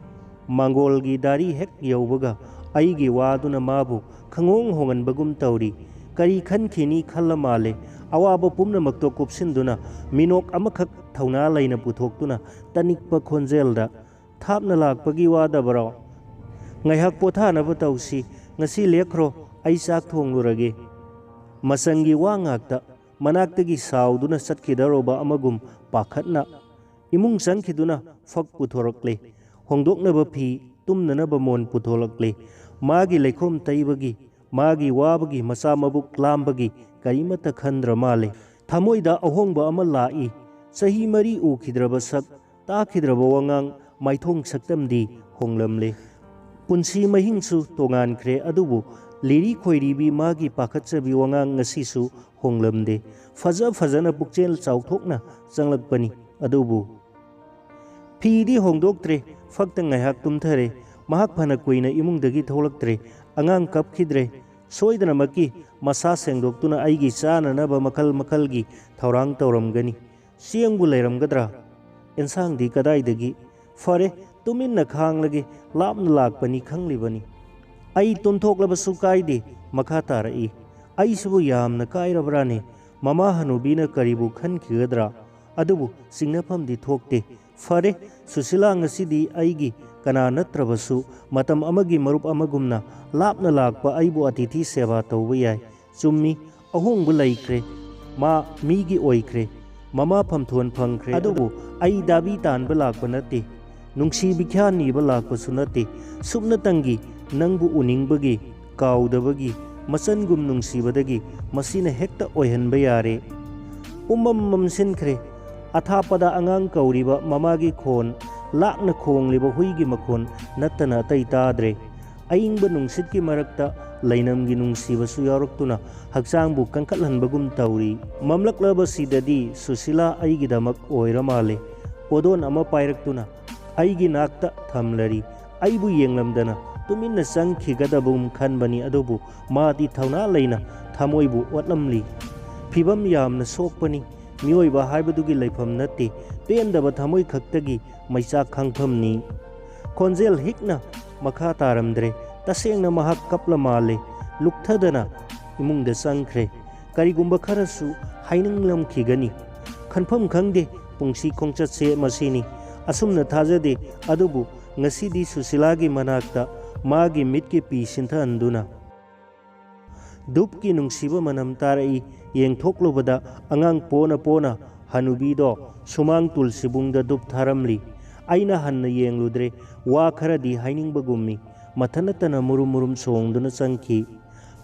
ꯃꯥꯡꯒꯣꯜꯒꯤ ꯗꯥꯔꯤ ꯍꯦꯛ ꯌꯧꯕꯒ ꯑꯩꯒꯤ ꯋꯥꯗꯨꯅ ꯃꯥꯕꯨ ꯈꯪꯍꯣꯡ ꯍꯣꯡꯍꯟꯕꯒꯨꯝ ꯇꯧꯔꯤ꯫ ꯀꯔꯤ ꯈꯟꯈꯤꯅꯤ ꯈꯜꯂ ꯃꯥꯜꯂꯦ꯫ ꯑꯋꯥꯕ ꯄꯨꯝꯅꯃꯛꯇꯣ ꯀꯨꯞꯁꯤꯟꯗꯨꯅ ꯃꯤꯅꯣꯛ ꯑꯃꯈꯛ ꯊꯧꯅꯥ ꯂꯩꯅ ꯄꯨꯊꯣꯛꯇꯨꯅ ꯇꯅꯤꯛꯄ ꯈꯣꯟꯖꯦꯜꯗ, "ꯊꯥꯞꯅ ꯂꯥꯛꯄꯒꯤ ꯋꯥꯗꯕꯔꯣ? ꯉꯥꯏꯍꯥꯛ ꯄꯣꯊꯥꯅꯕ ꯇꯧꯁꯤ꯫ ꯉꯁꯤ ꯂꯦꯛꯈ꯭ꯔꯣ, ꯑꯩ ꯆꯥꯛ ꯊꯣꯡꯂꯨꯔꯒꯦ꯫" ꯃꯆꯪꯒꯤ ꯋꯥ ꯉꯥꯛꯇ꯫ ꯃꯅꯥꯛꯇꯒꯤ ꯁꯥꯎꯗꯨꯅ ꯆꯠꯈꯤꯗꯧꯔꯕ ꯑꯃꯒꯨꯝ ꯄꯥꯈꯠꯅ ꯏꯃꯨꯡ ꯆꯪꯈꯤꯗꯨꯅ ꯐꯛ ꯄꯨꯊꯣꯔꯛꯂꯦ꯫ ꯍꯣꯡꯗꯣꯛꯅꯕ ꯐꯤ, ꯇꯨꯝꯅꯅꯕ ꯃꯣꯟ ꯄꯨꯊꯣꯔꯛꯂꯦ꯫ ꯃꯥꯒꯤ ꯂꯩꯈꯣꯝ ꯇꯩꯕꯒꯤ, ꯃꯥꯒꯤ ꯋꯥꯕꯒꯤ ꯃꯆꯥ ꯃꯕꯨꯛ ꯂꯥꯝꯕꯒꯤ ꯀꯔꯤꯃꯠꯇ ꯈꯟꯗ꯭ꯔ ꯃꯥꯜꯂꯦ꯫ ꯊꯃꯣꯏꯗ ꯑꯍꯣꯡꯕ ꯑꯃ ꯂꯥꯛꯏ꯫ ꯆꯍꯤ ꯃꯔꯤ ꯎꯈꯤꯗ꯭ꯔꯕ ꯁꯛ, ꯇꯥꯈꯤꯗ꯭ꯔꯕ ꯋꯥꯉꯥꯡ, ꯃꯥꯏꯊꯣꯡ ꯁꯛꯇꯝꯗꯤ ꯍꯣꯡꯂꯝꯂꯦ꯫ ꯄꯨꯟꯁꯤ ꯃꯍꯤꯡꯁꯨ ꯇꯣꯉꯥꯟꯈ꯭ꯔꯦ, ꯑꯗꯨꯕꯨ ꯂꯤꯔꯤ ꯈꯣꯏꯔꯤꯕꯤ ꯃꯥꯒꯤ ꯄꯥꯈꯠꯆꯕꯤ ꯋꯥꯉꯥꯡ ꯉꯁꯤꯁꯨ ꯍꯣꯡꯂꯝꯗꯦ꯫ ꯐꯖ ꯐꯖꯅ ꯄꯨꯛꯆꯦꯜ ꯆꯥꯎꯊꯣꯛꯅ ꯆꯪꯂꯛꯄꯅꯤ꯫ ꯑꯗꯨꯕꯨ ꯐꯤꯗꯤ ꯍꯣꯡꯗꯣꯛꯇ꯭ꯔꯦ, ꯐꯛꯇ ꯉꯥꯏꯍꯥꯛ ꯇꯨꯝꯊꯔꯦ꯫ ꯃꯍꯥꯛ ꯐꯅ ꯀꯨꯏꯅ ꯏꯃꯨꯡꯗꯒꯤ ꯊꯣꯛꯂꯛꯇ꯭ꯔꯦ꯫ ꯑꯉꯥꯡ ꯀꯞꯈꯤꯗ꯭ꯔꯦ꯫ ꯁꯣꯏꯗꯅꯃꯛꯀꯤ ꯃꯁꯥ ꯁꯦꯡꯗꯣꯛꯇꯨꯅ ꯑꯩꯒꯤ ꯆꯥꯅꯅꯕ ꯃꯈꯜ ꯃꯈꯜꯒꯤ ꯊꯧꯔꯥꯡ ꯇꯧꯔꯝꯒꯅꯤ꯫ ꯆꯦꯡꯕꯨ ꯂꯩꯔꯝꯒꯗ꯭ꯔꯥ? ꯑꯦꯟꯁꯥꯡꯗꯤ ꯀꯗꯥꯏꯗꯒꯤ? ꯐꯔꯦ, ꯇꯨꯃꯤꯟꯅ ꯈꯥꯡꯂꯒꯦ, ꯂꯥꯞꯅ ꯂꯥꯛꯄꯅꯤ ꯈꯪꯂꯤꯕꯅꯤ꯫ ꯑꯩ ꯇꯨꯝꯊꯣꯛꯂꯕꯁꯨ ꯀꯥꯏꯗꯦ, ꯃꯈꯥ ꯇꯥꯔꯛꯏ꯫ ꯑꯩꯁꯤꯕꯨ ꯌꯥꯝꯅ ꯀꯥꯏꯔꯕ꯭ꯔꯥꯅꯦ? ꯃꯃꯥ ꯍꯅꯨꯕꯤꯅ ꯀꯔꯤꯕꯨ ꯈꯟꯈꯤꯒꯗ꯭ꯔꯥ? ꯑꯗꯨꯕꯨ ꯆꯤꯡꯅꯐꯝꯗꯤ ꯊꯣꯛꯇꯦ꯫ ꯐꯔꯦ, ꯁꯨꯁꯤꯂꯥ ꯉꯁꯤꯗꯤ ꯑꯩꯒꯤ ꯀꯅꯥ ꯅꯠꯇ꯭ꯔꯕꯁꯨ ꯃꯇꯝ ꯑꯃꯒꯤ ꯃꯔꯨꯞ ꯑꯃꯒꯨꯝꯅ ꯂꯥꯞꯅ ꯂꯥꯛꯄ ꯑꯩꯕꯨ ꯑꯇꯤꯊꯤ ꯁꯦꯕꯥ ꯇꯧꯕ ꯌꯥꯏ꯫ ꯆꯨꯝꯃꯤ, ꯑꯍꯣꯡꯕ ꯂꯩꯈ꯭ꯔꯦ꯫ ꯃꯥ ꯃꯤꯒꯤ ꯑꯣꯏꯈ꯭ꯔꯦ꯫ ꯃꯃꯥ ꯐꯝꯊꯣꯟ ꯐꯪꯈ꯭ꯔꯦ꯫ ꯑꯗꯨꯕꯨ ꯑꯩ ꯗꯥꯕꯤ ꯇꯥꯟꯕ ꯂꯥꯛꯄ ꯅꯠꯇꯦ꯫ ꯅꯨꯡꯁꯤ ꯕꯤꯈ꯭ꯌꯥ ꯅꯤꯕ ꯂꯥꯛꯄꯁꯨ ꯅꯠꯇꯦ꯫ ꯁꯨꯞꯅꯇꯪꯒꯤ ꯅꯪꯕꯨ ꯎꯅꯤꯡꯕꯒꯤ, ꯀꯥꯎꯗꯕꯒꯤ, ꯃꯆꯟꯒꯨꯝ ꯅꯨꯡꯁꯤꯕꯗꯒꯤ ꯃꯁꯤꯅ ꯍꯦꯛꯇ ꯑꯣꯏꯍꯟꯕ ꯌꯥꯔꯦ꯫ ꯄꯨꯝꯃꯝ ꯃꯝꯁꯤꯟꯈ꯭ꯔꯦ꯫ ꯑꯊꯥꯞꯄꯗ ꯑꯉꯥꯡ ꯀꯧꯔꯤꯕ ꯃꯃꯥꯒꯤ ꯈꯣꯟ, ꯂꯥꯛꯅ ꯈꯣꯡꯂꯤꯕ ꯍꯨꯏꯒꯤ ꯃꯈꯣꯟ ꯅꯠꯇꯅ ꯑꯇꯩ ꯇꯥꯗ꯭ꯔꯦ꯫ ꯑꯏꯪꯕ ꯅꯨꯡꯁꯤꯠꯀꯤ ꯃꯔꯛꯇ ꯂꯩꯅꯝꯒꯤ ꯅꯨꯡꯁꯤꯕꯁꯨ ꯌꯥꯎꯔꯛꯇꯨꯅ ꯍꯛꯆꯥꯡꯕꯨ ꯀꯟꯈꯠꯍꯟꯕꯒꯨꯝ ꯇꯧꯔꯤ꯫ ꯃꯝꯂꯛꯂꯕꯁꯤꯗꯗꯤ ꯁꯨꯁꯤꯂꯥ ꯑꯩꯒꯤꯗꯃꯛ ꯑꯣꯏꯔ ꯃꯥꯜꯂꯦ꯫ ꯄꯣꯗꯣꯟ ꯑꯃ ꯄꯥꯏꯔꯛꯇꯨꯅ ꯑꯩꯒꯤ ꯅꯥꯛꯇ ꯊꯝꯂꯔꯤ꯫ ꯑꯩꯕꯨ ꯌꯦꯡꯂꯝꯗꯅ ꯇꯨꯃꯤꯟꯅ ꯆꯪꯈꯤꯒꯗꯕꯒꯨꯝ ꯈꯟꯕꯅꯤ, ꯑꯗꯨꯕꯨ ꯃꯥꯗꯤ ꯊꯧꯅꯥ ꯂꯩꯅ ꯊꯃꯣꯏꯕꯨ ꯑꯣꯠꯂꯝꯂꯤ꯫ ꯐꯤꯚꯝ ꯌꯥꯝꯅ ꯁꯣꯛꯄꯅꯤ꯫ ꯃꯤꯑꯣꯏꯕ ꯍꯥꯏꯕꯗꯨꯒꯤ ꯂꯩꯐꯝ ꯅꯠꯇꯦ꯫ ꯄꯦꯟꯗꯕ ꯊꯃꯣꯏ ꯈꯛꯇꯒꯤ ꯃꯩꯆꯥꯛ ꯈꯥꯡꯐꯝꯅꯤ꯫ ꯈꯣꯟꯖꯦꯜ ꯍꯤꯛꯅ ꯃꯈꯥ ꯇꯥꯔꯝꯗ꯭ꯔꯦ꯫ ꯇꯁꯦꯡꯅ ꯃꯍꯥꯛ ꯀꯞꯂ ꯃꯥꯜꯂꯦ꯫ ꯂꯨꯛꯊꯗꯅ ꯏꯃꯨꯡꯗ ꯆꯪꯈ꯭ꯔꯦ꯫ ꯀꯔꯤꯒꯨꯝꯕ ꯈꯔꯁꯨ ꯍꯥꯏꯅꯤꯡꯂꯝꯈꯤꯒꯅꯤ꯫ ꯈꯟꯐꯝ ꯈꯪꯗꯦ, ꯄꯨꯟꯁꯤ ꯈꯣꯡꯆꯠꯁꯦ ꯃꯁꯤꯅꯤ꯫ ꯑꯁꯨꯝꯅ ꯊꯥꯖꯗꯦ, ꯑꯗꯨꯕꯨ ꯉꯁꯤꯗꯤ ꯁꯨꯁꯤꯂꯥꯒꯤ ꯃꯅꯥꯛꯇ ꯃꯥꯒꯤ ꯃꯤꯠꯀꯤ ꯄꯤ ꯁꯤꯟꯊꯍꯟꯗꯨꯅ ꯙꯨꯞꯀꯤ ꯅꯨꯡꯁꯤꯕ ꯃꯅꯝ ꯇꯥꯔꯛꯏ꯫ ꯌꯦꯡꯊꯣꯛꯂꯨꯕꯗ ꯑꯉꯥꯡ ꯄꯣꯅ ꯄꯣꯅ ꯍꯅꯨꯕꯤꯗꯣ ꯁꯨꯃꯥꯡ ꯇꯨꯜꯁꯤꯕꯨꯡꯗ ꯙꯨꯞ ꯊꯥꯔꯝꯂꯤ꯫ ꯑꯩꯅ ꯍꯟꯅ ꯌꯦꯡꯂꯨꯗ꯭ꯔꯦ꯫ ꯋꯥ ꯈꯔꯗꯤ ꯍꯥꯏꯅꯤꯡꯕꯒꯨꯝꯃꯤ꯫ ꯃꯊꯟꯇꯅ ꯃꯨꯔꯨꯝ ꯃꯨꯔꯨꯝ ꯁꯣꯡꯗꯨꯅ ꯆꯪꯈꯤ꯫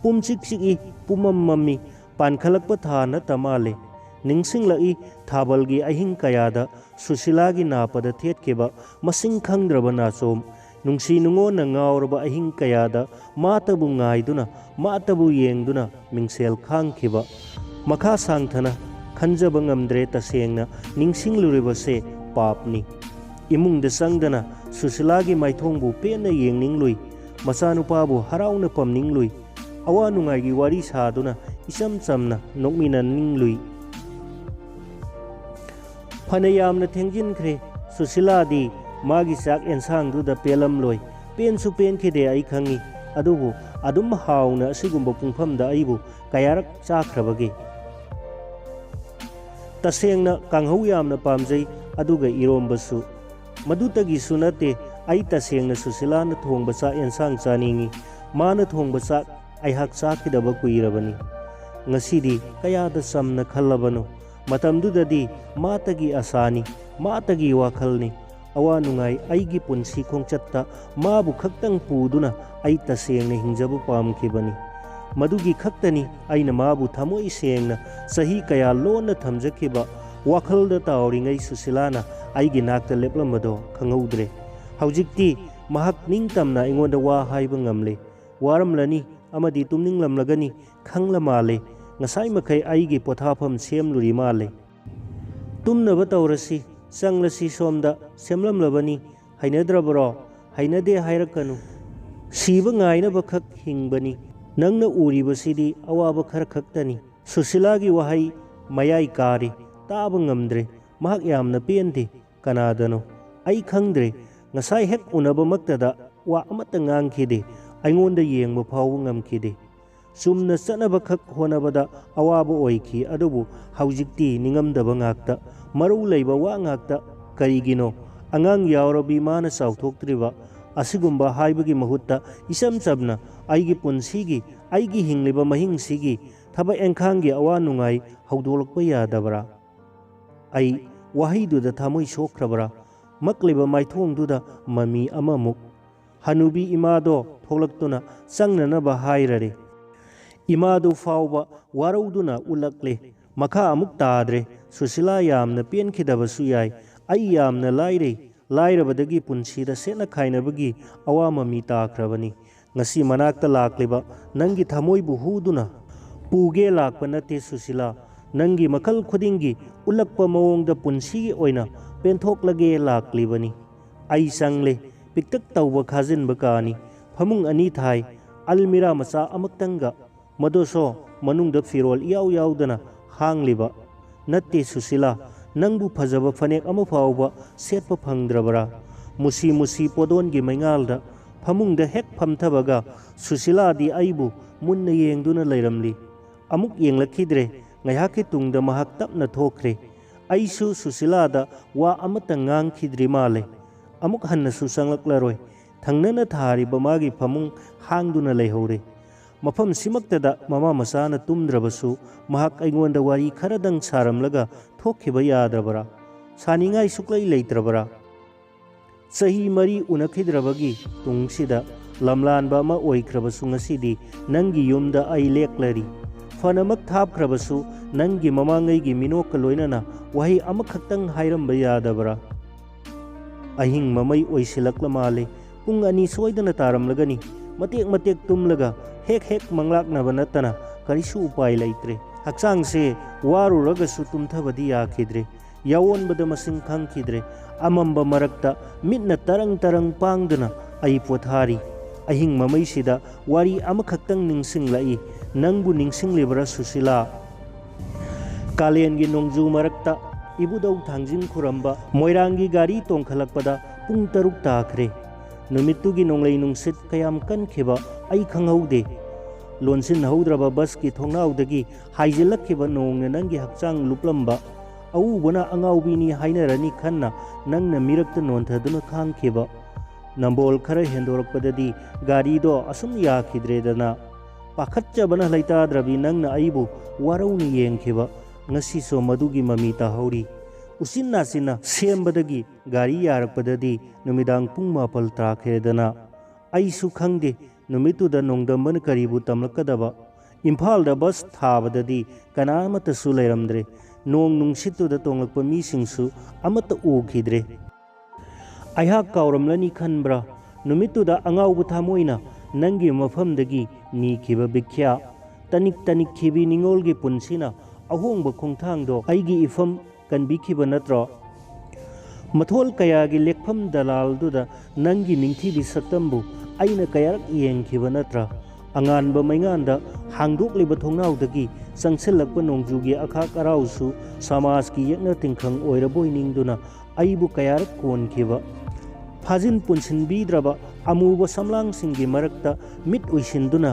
ꯄꯨꯝꯆꯤꯛ ꯆꯤꯛꯏ, ꯄꯨꯝꯃꯝ ꯃꯝꯃꯤ꯫ ꯄꯥꯟꯈꯠꯂꯛꯄ ꯊꯥ ꯅꯠꯇ ꯃꯥꯜꯂꯦ꯫ ꯅꯤꯡꯁꯤꯡꯂꯛꯏ ꯊꯥꯕꯜꯒꯤ ꯑꯍꯤꯡ ꯀꯌꯥꯗ ꯁꯨꯁꯤꯂꯥꯒꯤ ꯅꯥꯄꯗ ꯊꯦꯠꯈꯤꯕ ꯃꯁꯤꯡ ꯈꯪꯗ꯭ꯔꯕ ꯅꯥꯆꯣꯝ꯫ ꯅꯨꯡꯁꯤ ꯅꯨꯡꯉꯣꯟꯅ ꯉꯥꯎꯔꯕ ꯑꯍꯤꯡ ꯀꯌꯥꯗ ꯃꯥꯇꯕꯨ ꯉꯥꯏꯗꯨꯅ, ꯃꯥꯇꯕꯨ ꯌꯦꯡꯗꯨꯅ ꯃꯤꯡꯁꯦꯜ ꯈꯥꯡꯈꯤꯕ꯫ ꯃꯈꯥ ꯁꯥꯡꯊꯅ ꯈꯟꯖꯕ ꯉꯝꯗ꯭ꯔꯦ ꯇꯁꯦꯡꯅ꯫ ꯅꯤꯡꯁꯤꯡꯂꯨꯔꯤꯕꯁꯦ ꯄꯥꯞꯅꯤ꯫ ꯏꯃꯨꯡꯗ ꯆꯪꯗꯅ ꯁꯨꯁꯤꯂꯥꯒꯤ ꯃꯥꯏꯊꯣꯡꯕꯨ ꯄꯦꯟꯅ ꯌꯦꯡꯅꯤꯡꯂꯨꯏ꯫ ꯃꯆꯥꯅꯨꯄꯥꯕꯨ ꯍꯔꯥꯎꯅ ꯄꯝꯅꯤꯡꯂꯨꯏ꯫ ꯑꯋꯥ ꯅꯨꯡꯉꯥꯏꯒꯤ ꯋꯥꯔꯤ ꯁꯥꯗꯨꯅ ꯏꯆꯝ ꯆꯝꯅ ꯅꯣꯛꯃꯤꯟꯅꯅꯤꯡꯂꯨꯏ꯫ ꯐꯅ ꯌꯥꯝꯅ ꯊꯦꯡꯖꯤꯟꯈ꯭ꯔꯦ꯫ ꯁꯨꯁꯤꯂꯥꯗꯤ ꯃꯥꯒꯤ ꯆꯥꯛ ꯑꯦꯟꯁꯥꯡꯗꯨꯗ ꯄꯦꯜꯂꯝꯂꯣꯏ꯫ ꯄꯦꯟꯁꯨ ꯄꯦꯟꯈꯤꯗꯦ, ꯑꯩ ꯈꯪꯏ꯫ ꯑꯗꯨꯕꯨ ꯑꯗꯨꯝ ꯍꯥꯎꯅ ꯑꯁꯤꯒꯨꯝꯕ ꯄꯨꯡꯐꯝꯗ ꯑꯩꯕꯨ ꯀꯌꯥꯔꯛ ꯆꯥꯈ꯭ꯔꯕꯒꯦ? ꯇꯁꯦꯡꯅ ꯀꯥꯡꯍꯧ ꯌꯥꯝꯅ ꯄꯥꯝꯖꯩ, ꯑꯗꯨꯒ ꯏꯔꯣꯝꯕꯁꯨ꯫ ꯃꯗꯨꯇꯒꯤꯁꯨ ꯅꯠꯇꯦ, ꯑꯩ ꯇꯁꯦꯡꯅ ꯁꯨꯁꯤꯂꯥꯅ ꯊꯣꯡꯕ ꯆꯥꯛ ꯑꯦꯟꯁꯥꯡ ꯆꯥꯅꯤꯡꯏ꯫ ꯃꯥꯅ ꯊꯣꯡꯕ ꯆꯥꯛ ꯑꯩꯍꯥꯛ ꯆꯥꯈꯤꯗꯕ ꯀꯨꯏꯔꯕꯅꯤ꯫ ꯉꯁꯤꯗꯤ ꯀꯌꯥꯗ ꯆꯝꯅ ꯈꯜꯂꯕꯅꯣ꯫ ꯃꯇꯝꯗꯨꯗꯗꯤ ꯃꯥꯇꯒꯤ ꯑꯁꯥꯅꯤ, ꯃꯥꯇꯒꯤ ꯋꯥꯈꯜꯅꯤ꯫ ꯑꯋꯥ ꯅꯨꯡꯉꯥꯏ ꯑꯩꯒꯤ ꯄꯨꯟꯁꯤ ꯈꯣꯡꯆꯠꯇ ꯃꯥꯕꯨ ꯈꯛꯇꯪ ꯄꯨꯗꯨꯅ ꯑꯩ ꯇꯁꯦꯡꯅ ꯍꯤꯡꯖꯕ ꯄꯥꯝꯈꯤꯕꯅꯤ꯫ ꯃꯗꯨꯒꯤ ꯈꯛꯇꯅꯤ ꯑꯩꯅ ꯃꯥꯕꯨ ꯊꯃꯣꯏ ꯁꯦꯡꯅ ꯆꯍꯤ ꯀꯌꯥ ꯂꯣꯟꯅ ꯊꯝꯖꯈꯤꯕ, ꯋꯥꯈꯜꯗ ꯇꯥꯎꯔꯤꯉꯩ ꯁꯨꯁꯤꯂꯥꯅ ꯑꯩꯒꯤ ꯅꯥꯛꯇ ꯂꯦꯞꯂꯝꯕꯗꯣ ꯈꯪꯍꯧꯗ꯭ꯔꯦ꯫ ꯍꯧꯖꯤꯛꯇꯤ ꯃꯍꯥꯛ ꯅꯤꯡꯇꯝꯅ ꯑꯩꯉꯣꯟꯗ ꯋꯥ ꯍꯥꯏꯕ ꯉꯝꯂꯦ꯫ ꯋꯥꯔꯝꯂꯅꯤ ꯑꯃꯗꯤ ꯇꯨꯝꯅꯤꯡꯂꯝꯂꯒꯅꯤ ꯈꯪꯂ ꯃꯥꯜꯂꯦ꯫ ꯉꯁꯥꯏ ꯃꯈꯩ ꯑꯩꯒꯤ ꯄꯣꯊꯥꯐꯝ ꯁꯦꯝꯂꯨꯔꯤ ꯃꯥꯜꯂꯦ꯫ ꯇꯨꯝꯅꯕ ꯇꯧꯔꯁꯤ, ꯆꯪꯂꯁꯤ ꯁꯣꯝꯗ, ꯁꯦꯝꯂꯝꯂꯕꯅꯤ꯫ ꯍꯩꯅꯗ꯭ꯔꯕꯔꯣ? ꯍꯩꯅꯗꯦ ꯍꯥꯏꯔꯛꯀꯅꯨ꯫ ꯁꯤꯕ ꯉꯥꯏꯅꯕꯈꯛ ꯍꯤꯡꯕꯅꯤ꯫ ꯅꯪꯅ ꯎꯔꯤꯕꯁꯤꯗꯤ ꯑꯋꯥꯕ ꯈꯔ ꯈꯛꯇꯅꯤ꯫ ꯁꯨꯁꯤꯂꯥꯒꯤ ꯋꯥꯍꯩ ꯃꯌꯥꯏ ꯀꯥꯔꯦ, ꯇꯥꯕ ꯉꯝꯗ꯭ꯔꯦ꯫ ꯃꯍꯥꯛ ꯌꯥꯝꯅ ꯄꯦꯟꯗꯦ꯫ ꯀꯅꯥꯗꯅꯣ? ꯑꯩ ꯈꯪꯗ꯭ꯔꯦ꯫ ꯉꯁꯥꯏ ꯍꯦꯛ ꯎꯅꯕꯃꯛꯇꯗ ꯋꯥ ꯑꯃꯠꯇ ꯉꯥꯡꯈꯤꯗꯦ꯫ ꯑꯩꯉꯣꯟꯗ ꯌꯦꯡꯕ ꯐꯥꯎꯕ ꯉꯝꯈꯤꯗꯦ꯫ ꯆꯨꯝꯅ ꯆꯠꯅꯕꯈꯛ ꯍꯣꯠꯅꯕꯗ ꯑꯋꯥꯕ ꯑꯣꯏꯈꯤ꯫ ꯑꯗꯨꯕꯨ ꯍꯧꯖꯤꯛꯇꯤ ꯅꯤꯡꯉꯝꯗꯕ ꯉꯥꯛꯇ, ꯃꯔꯧ ꯂꯩꯕ ꯋꯥ ꯉꯥꯛꯇ꯫ ꯀꯔꯤꯒꯤꯅꯣ? ꯑꯉꯥꯡ ꯌꯥꯎꯔꯕꯤ ꯃꯥꯅ ꯆꯥꯎꯊꯣꯛꯇ꯭ꯔꯤꯕ꯫ ꯑꯁꯤꯒꯨꯝꯕ ꯍꯥꯏꯕꯒꯤ ꯃꯍꯨꯠꯇ ꯏꯆꯝ ꯆꯝꯅ ꯑꯩꯒꯤ ꯄꯨꯟꯁꯤꯒꯤ, ꯑꯩꯒꯤ ꯍꯤꯡꯂꯤꯕ ꯃꯍꯤꯡꯁꯤꯒꯤ ꯊꯕꯛ ꯏꯪꯈꯥꯡꯒꯤ ꯑꯋꯥ ꯅꯨꯡꯉꯥꯏ ꯍꯧꯗꯣꯛꯂꯛꯄ ꯌꯥꯗꯕ꯭ꯔꯥ? ꯑꯩ ꯋꯥꯍꯩꯗꯨꯗ ꯊꯃꯣꯏ ꯁꯣꯛꯈ꯭ꯔꯕ꯭ꯔꯥ? ꯃꯛꯂꯤꯕ ꯃꯥꯏꯊꯣꯡꯗꯨꯗ ꯃꯃꯤ ꯑꯃꯃꯨꯛ꯫ ꯍꯅꯨꯕꯤ ꯏꯃꯥꯗꯣ ꯊꯣꯛꯂꯛꯇꯨꯅ ꯆꯪꯅꯅꯕ ꯍꯥꯏꯔꯔꯦ꯫ ꯏꯃꯥꯗꯨ ꯐꯥꯎꯕ ꯋꯥꯔꯧꯗꯨꯅ ꯎꯠꯂꯛꯂꯦ꯫ ꯃꯈꯥ ꯑꯃꯨꯛ ꯇꯥꯗ꯭ꯔꯦ꯫ ꯁꯨꯁꯤꯂꯥ ꯌꯥꯝꯅ ꯄꯦꯟꯈꯤꯗꯕꯁꯨ ꯌꯥꯏ꯫ ꯑꯩ ꯌꯥꯝꯅ ꯂꯥꯏꯔꯩ꯫ ꯂꯥꯏꯔꯕꯗꯒꯤ ꯄꯨꯟꯁꯤꯗ ꯁꯦꯠꯅ ꯈꯥꯏꯅꯕꯒꯤ ꯑꯋꯥ ꯃꯃꯤ ꯇꯥꯈ꯭ꯔꯕꯅꯤ꯫ ꯉꯁꯤ ꯃꯅꯥꯛꯇ ꯂꯥꯛꯂꯤꯕ ꯅꯪꯒꯤ ꯊꯃꯣꯏꯕꯨ ꯍꯨꯗꯨꯅ ꯄꯨꯒꯦ ꯂꯥꯛꯄ ꯅꯠꯇꯦ ꯁꯨꯁꯤꯂꯥ꯫ ꯅꯪꯒꯤ ꯃꯈꯜ ꯈꯨꯗꯤꯡꯒꯤ ꯎꯠꯂꯛꯄ ꯃꯑꯣꯡꯗ ꯄꯨꯟꯁꯤꯒꯤ ꯑꯣꯏꯅ ꯄꯦꯟꯊꯣꯛꯂꯒꯦ ꯂꯥꯛꯂꯤꯕꯅꯤ꯫ ꯑꯩ ꯆꯪꯂꯦ꯫ ꯄꯤꯛꯇꯛ ꯇꯧꯕ ꯈꯥꯖꯤꯟꯕ ꯀꯥꯅꯤ꯫ ꯐꯃꯨꯡ ꯑꯅꯤ ꯊꯥꯏ꯫ ꯑꯜꯃꯤꯔꯥ ꯃꯆꯥ ꯑꯃꯛꯇꯪꯒ꯫ ꯃꯗꯨꯁꯨ ꯃꯅꯨꯡꯗ ꯐꯤꯔꯣꯜ ꯏꯌꯥꯎ ꯌꯥꯎꯗꯅ ꯍꯥꯡꯂꯤꯕ꯫ ꯅꯠꯇꯦ ꯁꯨꯁꯤꯂꯥ, ꯅꯪꯕꯨ ꯐꯖꯕ ꯐꯅꯦꯛ ꯑꯃ ꯐꯥꯎꯕ ꯁꯦꯠꯄ ꯐꯪꯗ꯭ꯔꯕꯔꯥ? ꯃꯨꯁꯤ ꯃꯨꯁꯤ ꯄꯣꯗꯣꯟꯒꯤ ꯃꯩꯉꯥꯜꯗ ꯐꯃꯨꯡꯗ ꯍꯦꯛ ꯐꯝꯊꯕꯒ ꯁꯨꯁꯤꯂꯥꯗꯤ ꯑꯩꯕꯨ ꯃꯨꯟꯅ ꯌꯦꯡꯗꯨꯅ ꯂꯩꯔꯝꯂꯤ꯫ ꯑꯃꯨꯛ ꯌꯦꯡꯂꯛꯈꯤꯗ꯭ꯔꯦ꯫ ꯉꯥꯏꯍꯥꯛꯀꯤ ꯇꯨꯡꯗ ꯃꯍꯥꯛ ꯇꯞꯅ ꯊꯣꯛꯈ꯭ꯔꯦ꯫ ꯑꯩꯁꯨ ꯁꯨꯁꯤꯂꯥꯗ ꯋꯥ ꯑꯃꯠꯇ ꯉꯥꯡꯈꯤꯗ꯭ꯔꯤ ꯃꯥꯜꯂꯦ꯫ ꯑꯃꯨꯛ ꯍꯟꯅꯁꯨ ꯆꯪꯂꯛꯂꯔꯣꯏ꯫ ꯊꯪꯅꯅ ꯊꯥꯔꯤꯕ ꯃꯥꯒꯤ ꯐꯃꯨꯡ ꯍꯥꯡꯗꯨꯅ ꯂꯩꯍꯧꯔꯦ꯫ ꯃꯐꯝꯁꯤꯃꯛꯇꯗ ꯃꯃꯥ ꯃꯆꯥꯅ ꯇꯨꯝꯗ꯭ꯔꯕꯁꯨ ꯃꯍꯥꯛ ꯑꯩꯉꯣꯟꯗ ꯋꯥꯔꯤ ꯈꯔꯗꯪ ꯁꯥꯔꯝꯂꯒ ꯊꯣꯛꯈꯤꯕ ꯌꯥꯗ꯭ꯔꯕꯔꯥ? ꯁꯥꯅꯤꯡꯉꯥꯏ ꯁꯨꯛꯂꯩ ꯂꯩꯇ꯭ꯔꯕꯔꯥ? ꯆꯍꯤ ꯃꯔꯤ ꯎꯅꯈꯤꯗ꯭ꯔꯕꯒꯤ ꯇꯨꯡꯁꯤꯗ ꯂꯝꯂꯥꯟꯕ ꯑꯃ ꯑꯣꯏꯈ꯭ꯔꯕꯁꯨ ꯉꯁꯤꯗꯤ ꯅꯪꯒꯤ ꯌꯨꯝꯗ ꯑꯩ ꯂꯦꯛꯂꯔꯤ꯫ ꯐꯅꯃꯛ ꯊꯥꯞꯈ꯭ꯔꯕꯁꯨ ꯅꯪꯒꯤ ꯃꯃꯥꯡꯉꯩꯒꯤ ꯃꯤꯅꯣꯛꯀ ꯂꯣꯏꯅꯅ ꯋꯥꯍꯩ ꯑꯃꯈꯛꯇꯪ ꯍꯥꯏꯔꯝꯕ ꯌꯥꯗꯕ꯭ꯔꯥ? ꯑꯍꯤꯡ ꯃꯃꯩ ꯑꯣꯏꯁꯤꯜꯂꯛꯂ ꯃꯥꯜꯂꯦ꯫ ꯄꯨꯡ ꯑꯅꯤ ꯁꯣꯏꯗꯅ ꯇꯥꯔꯝꯂꯒꯅꯤ꯫ ꯃꯇꯦꯛ ꯃꯇꯦꯛ ꯇꯨꯝꯂꯒ ꯍꯦꯛ ꯍꯦꯛ ꯃꯪꯂꯥꯛꯅꯕ ꯅꯠꯇꯅ ꯀꯔꯤꯁꯨ ꯎꯄꯥꯏ ꯂꯩꯇ꯭ꯔꯦ꯫ ꯍꯛꯆꯥꯡꯁꯦ ꯋꯥꯔꯨꯔꯒꯁꯨ ꯇꯨꯝꯊꯕꯗꯤ ꯌꯥꯈꯤꯗ꯭ꯔꯦ꯫ ꯌꯥꯑꯣꯟꯕꯗ ꯃꯁꯤꯡ ꯈꯪꯈꯤꯗ꯭ꯔꯦ꯫ ꯑꯃꯝꯕ ꯃꯔꯛꯇ ꯃꯤꯠꯅ ꯇꯔꯪ ꯇꯔꯪ ꯄꯥꯡꯗꯨꯅ ꯑꯩ ꯄꯣꯊꯥꯔꯤ꯫ ꯑꯍꯤꯡ ꯃꯃꯩꯁꯤꯗ ꯋꯥꯔꯤ ꯑꯃꯈꯛꯇꯪ ꯅꯤꯡꯁꯤꯡꯂꯛꯏ꯫ ꯅꯪꯕꯨ ꯅꯤꯡꯁꯤꯡꯂꯤꯕ꯭ꯔꯥ ꯁꯨꯁꯤꯂꯥ? ꯀꯥꯂꯦꯟꯒꯤ ꯅꯣꯡꯖꯨ ꯃꯔꯛꯇ ꯏꯕꯨꯙꯧ ꯊꯥꯡꯖꯤꯡ ꯈꯨꯔꯝꯕ ꯃꯣꯏꯔꯥꯡꯒꯤ ꯒꯥꯔꯤ ꯇꯣꯡꯈꯠꯂꯛꯄꯗ ꯄꯨꯡ ꯇꯔꯨꯛ ꯇꯥꯈ꯭ꯔꯦ꯫ ꯅꯨꯃꯤꯠꯇꯨꯒꯤ ꯅꯣꯡꯂꯩ ꯅꯨꯡꯁꯤꯠ ꯀꯌꯥꯝ ꯀꯟꯈꯤꯕ ꯑꯩ ꯈꯪꯍꯧꯗꯦ꯫ ꯂꯣꯟꯁꯤꯟꯍꯧꯗ꯭ꯔꯕ ꯕꯁꯀꯤ ꯊꯣꯡꯅꯥꯎꯗꯒꯤ ꯍꯥꯏꯖꯤꯜꯂꯛꯈꯤꯕ ꯅꯣꯡꯅ ꯅꯪꯒꯤ ꯍꯛꯆꯥꯡ ꯂꯨꯞꯂꯝꯕ꯫ ꯑꯎꯕꯅ ꯑꯉꯥꯎꯕꯤꯅꯤ ꯍꯥꯏꯅꯔꯅꯤ ꯈꯟꯅ ꯅꯪꯅ ꯃꯤꯔꯛꯇ ꯅꯣꯟꯊꯗꯨꯅ ꯈꯥꯡꯈꯤꯕ꯫ ꯅꯝꯕꯣꯜ ꯈꯔ ꯍꯦꯟꯗꯣꯔꯛꯄꯗꯗꯤ ꯒꯥꯔꯤꯗꯣ ꯑꯁꯨꯝ ꯌꯥꯈꯤꯗ꯭ꯔꯦꯗꯅ꯫ ꯄꯥꯈꯠꯆꯕꯅ ꯂꯩꯇꯥꯗ꯭ꯔꯕꯤ ꯅꯪꯅ ꯑꯩꯕꯨ ꯋꯥꯔꯧꯅ ꯌꯦꯡꯈꯤꯕ꯫ ꯉꯁꯤꯁꯨ ꯃꯗꯨꯒꯤ ꯃꯃꯤ ꯇꯥꯍꯧꯔꯤ꯫ ꯎꯆꯤꯟ ꯅꯥꯆꯤꯟꯅ ꯁꯦꯝꯕꯗꯒꯤ ꯒꯥꯔꯤ ꯌꯥꯔꯛꯄꯗꯗꯤ ꯅꯨꯃꯤꯗꯥꯡ ꯄꯨꯡ ꯃꯥꯄꯜ ꯇꯥꯈ꯭ꯔꯦꯗꯅ꯫ ꯑꯩꯁꯨ ꯈꯪꯗꯦ ꯅꯨꯃꯤꯠꯇꯨꯗ ꯅꯣꯡꯗꯝꯕꯅ ꯀꯔꯤꯕꯨ ꯇꯝꯂꯛꯀꯗꯕ꯫ ꯏꯝꯐꯥꯜꯗ ꯕꯁ ꯊꯥꯕꯗꯗꯤ ꯀꯅꯥ ꯑꯃꯠꯇꯁꯨ ꯂꯩꯔꯝꯗ꯭ꯔꯦ꯫ ꯅꯣꯡ ꯅꯨꯡꯁꯤꯠꯇꯨꯗ ꯇꯣꯡꯂꯛꯄ ꯃꯤꯁꯤꯡꯁꯨ ꯑꯃꯠꯇ ꯎꯈꯤꯗ꯭ꯔꯦ꯫ ꯑꯩꯍꯥꯛ ꯀꯥꯎꯔꯝꯂꯅꯤ ꯈꯟꯕ꯭ꯔꯥ? ꯅꯨꯃꯤꯠꯇꯨꯗ ꯑꯉꯥꯎꯕ ꯊꯃꯣꯏꯅ ꯅꯪꯒꯤ ꯃꯐꯝꯗꯒꯤ ꯅꯤꯈꯤꯕ ꯚꯤꯈ꯭ꯌꯥ꯫ ꯇꯅꯤꯛ ꯇꯅꯤꯛꯈꯤꯕꯤ ꯅꯤꯡꯉꯣꯜꯒꯤ ꯄꯨꯟꯁꯤꯅ ꯑꯍꯣꯡꯕ ꯈꯣꯡꯊꯥꯡꯗꯣ ꯑꯩꯒꯤ ꯏꯐꯝ ꯀꯟꯕꯤꯈꯤꯕ ꯅꯠꯇ꯭ꯔꯣ? ꯃꯊꯣꯜ ꯀꯌꯥꯒꯤ ꯂꯦꯛꯐꯝ ꯗꯂꯥꯜꯗꯨꯗ ꯅꯪꯒꯤ ꯅꯤꯡꯊꯤꯕꯤ ꯁꯛꯇꯝꯕꯨ ꯑꯩꯅ ꯀꯌꯥꯔꯛ ꯌꯦꯡꯈꯤꯕ ꯅꯠꯇ꯭ꯔꯥ? ꯑꯉꯥꯟꯕ ꯃꯩꯉꯥꯟꯗ ꯍꯥꯡꯗꯣꯛꯂꯤꯕ ꯊꯣꯡꯅꯥꯎꯗꯒꯤ ꯆꯪꯁꯤꯜꯂꯛꯄ ꯅꯣꯡꯖꯨꯒꯤ ꯑꯈꯥꯛ ꯑꯔꯥꯎꯁꯨ ꯁꯃꯥꯖꯀꯤ ꯌꯦꯛꯅ ꯇꯤꯡꯈꯪ ꯑꯣꯏꯔꯕꯣꯏ ꯅꯤꯡꯗꯨꯅ ꯑꯩꯕꯨ ꯀꯌꯥꯔꯛ ꯀꯣꯟꯈꯤꯕ꯫ ꯐꯥꯖꯤꯟ ꯄꯨꯟꯁꯤꯟꯕꯤꯗ꯭ꯔꯕ ꯑꯃꯨꯕ ꯁꯝꯂꯥꯡꯁꯤꯡꯒꯤ ꯃꯔꯛꯇ ꯃꯤꯠ ꯎꯏꯁꯤꯟꯗꯨꯅ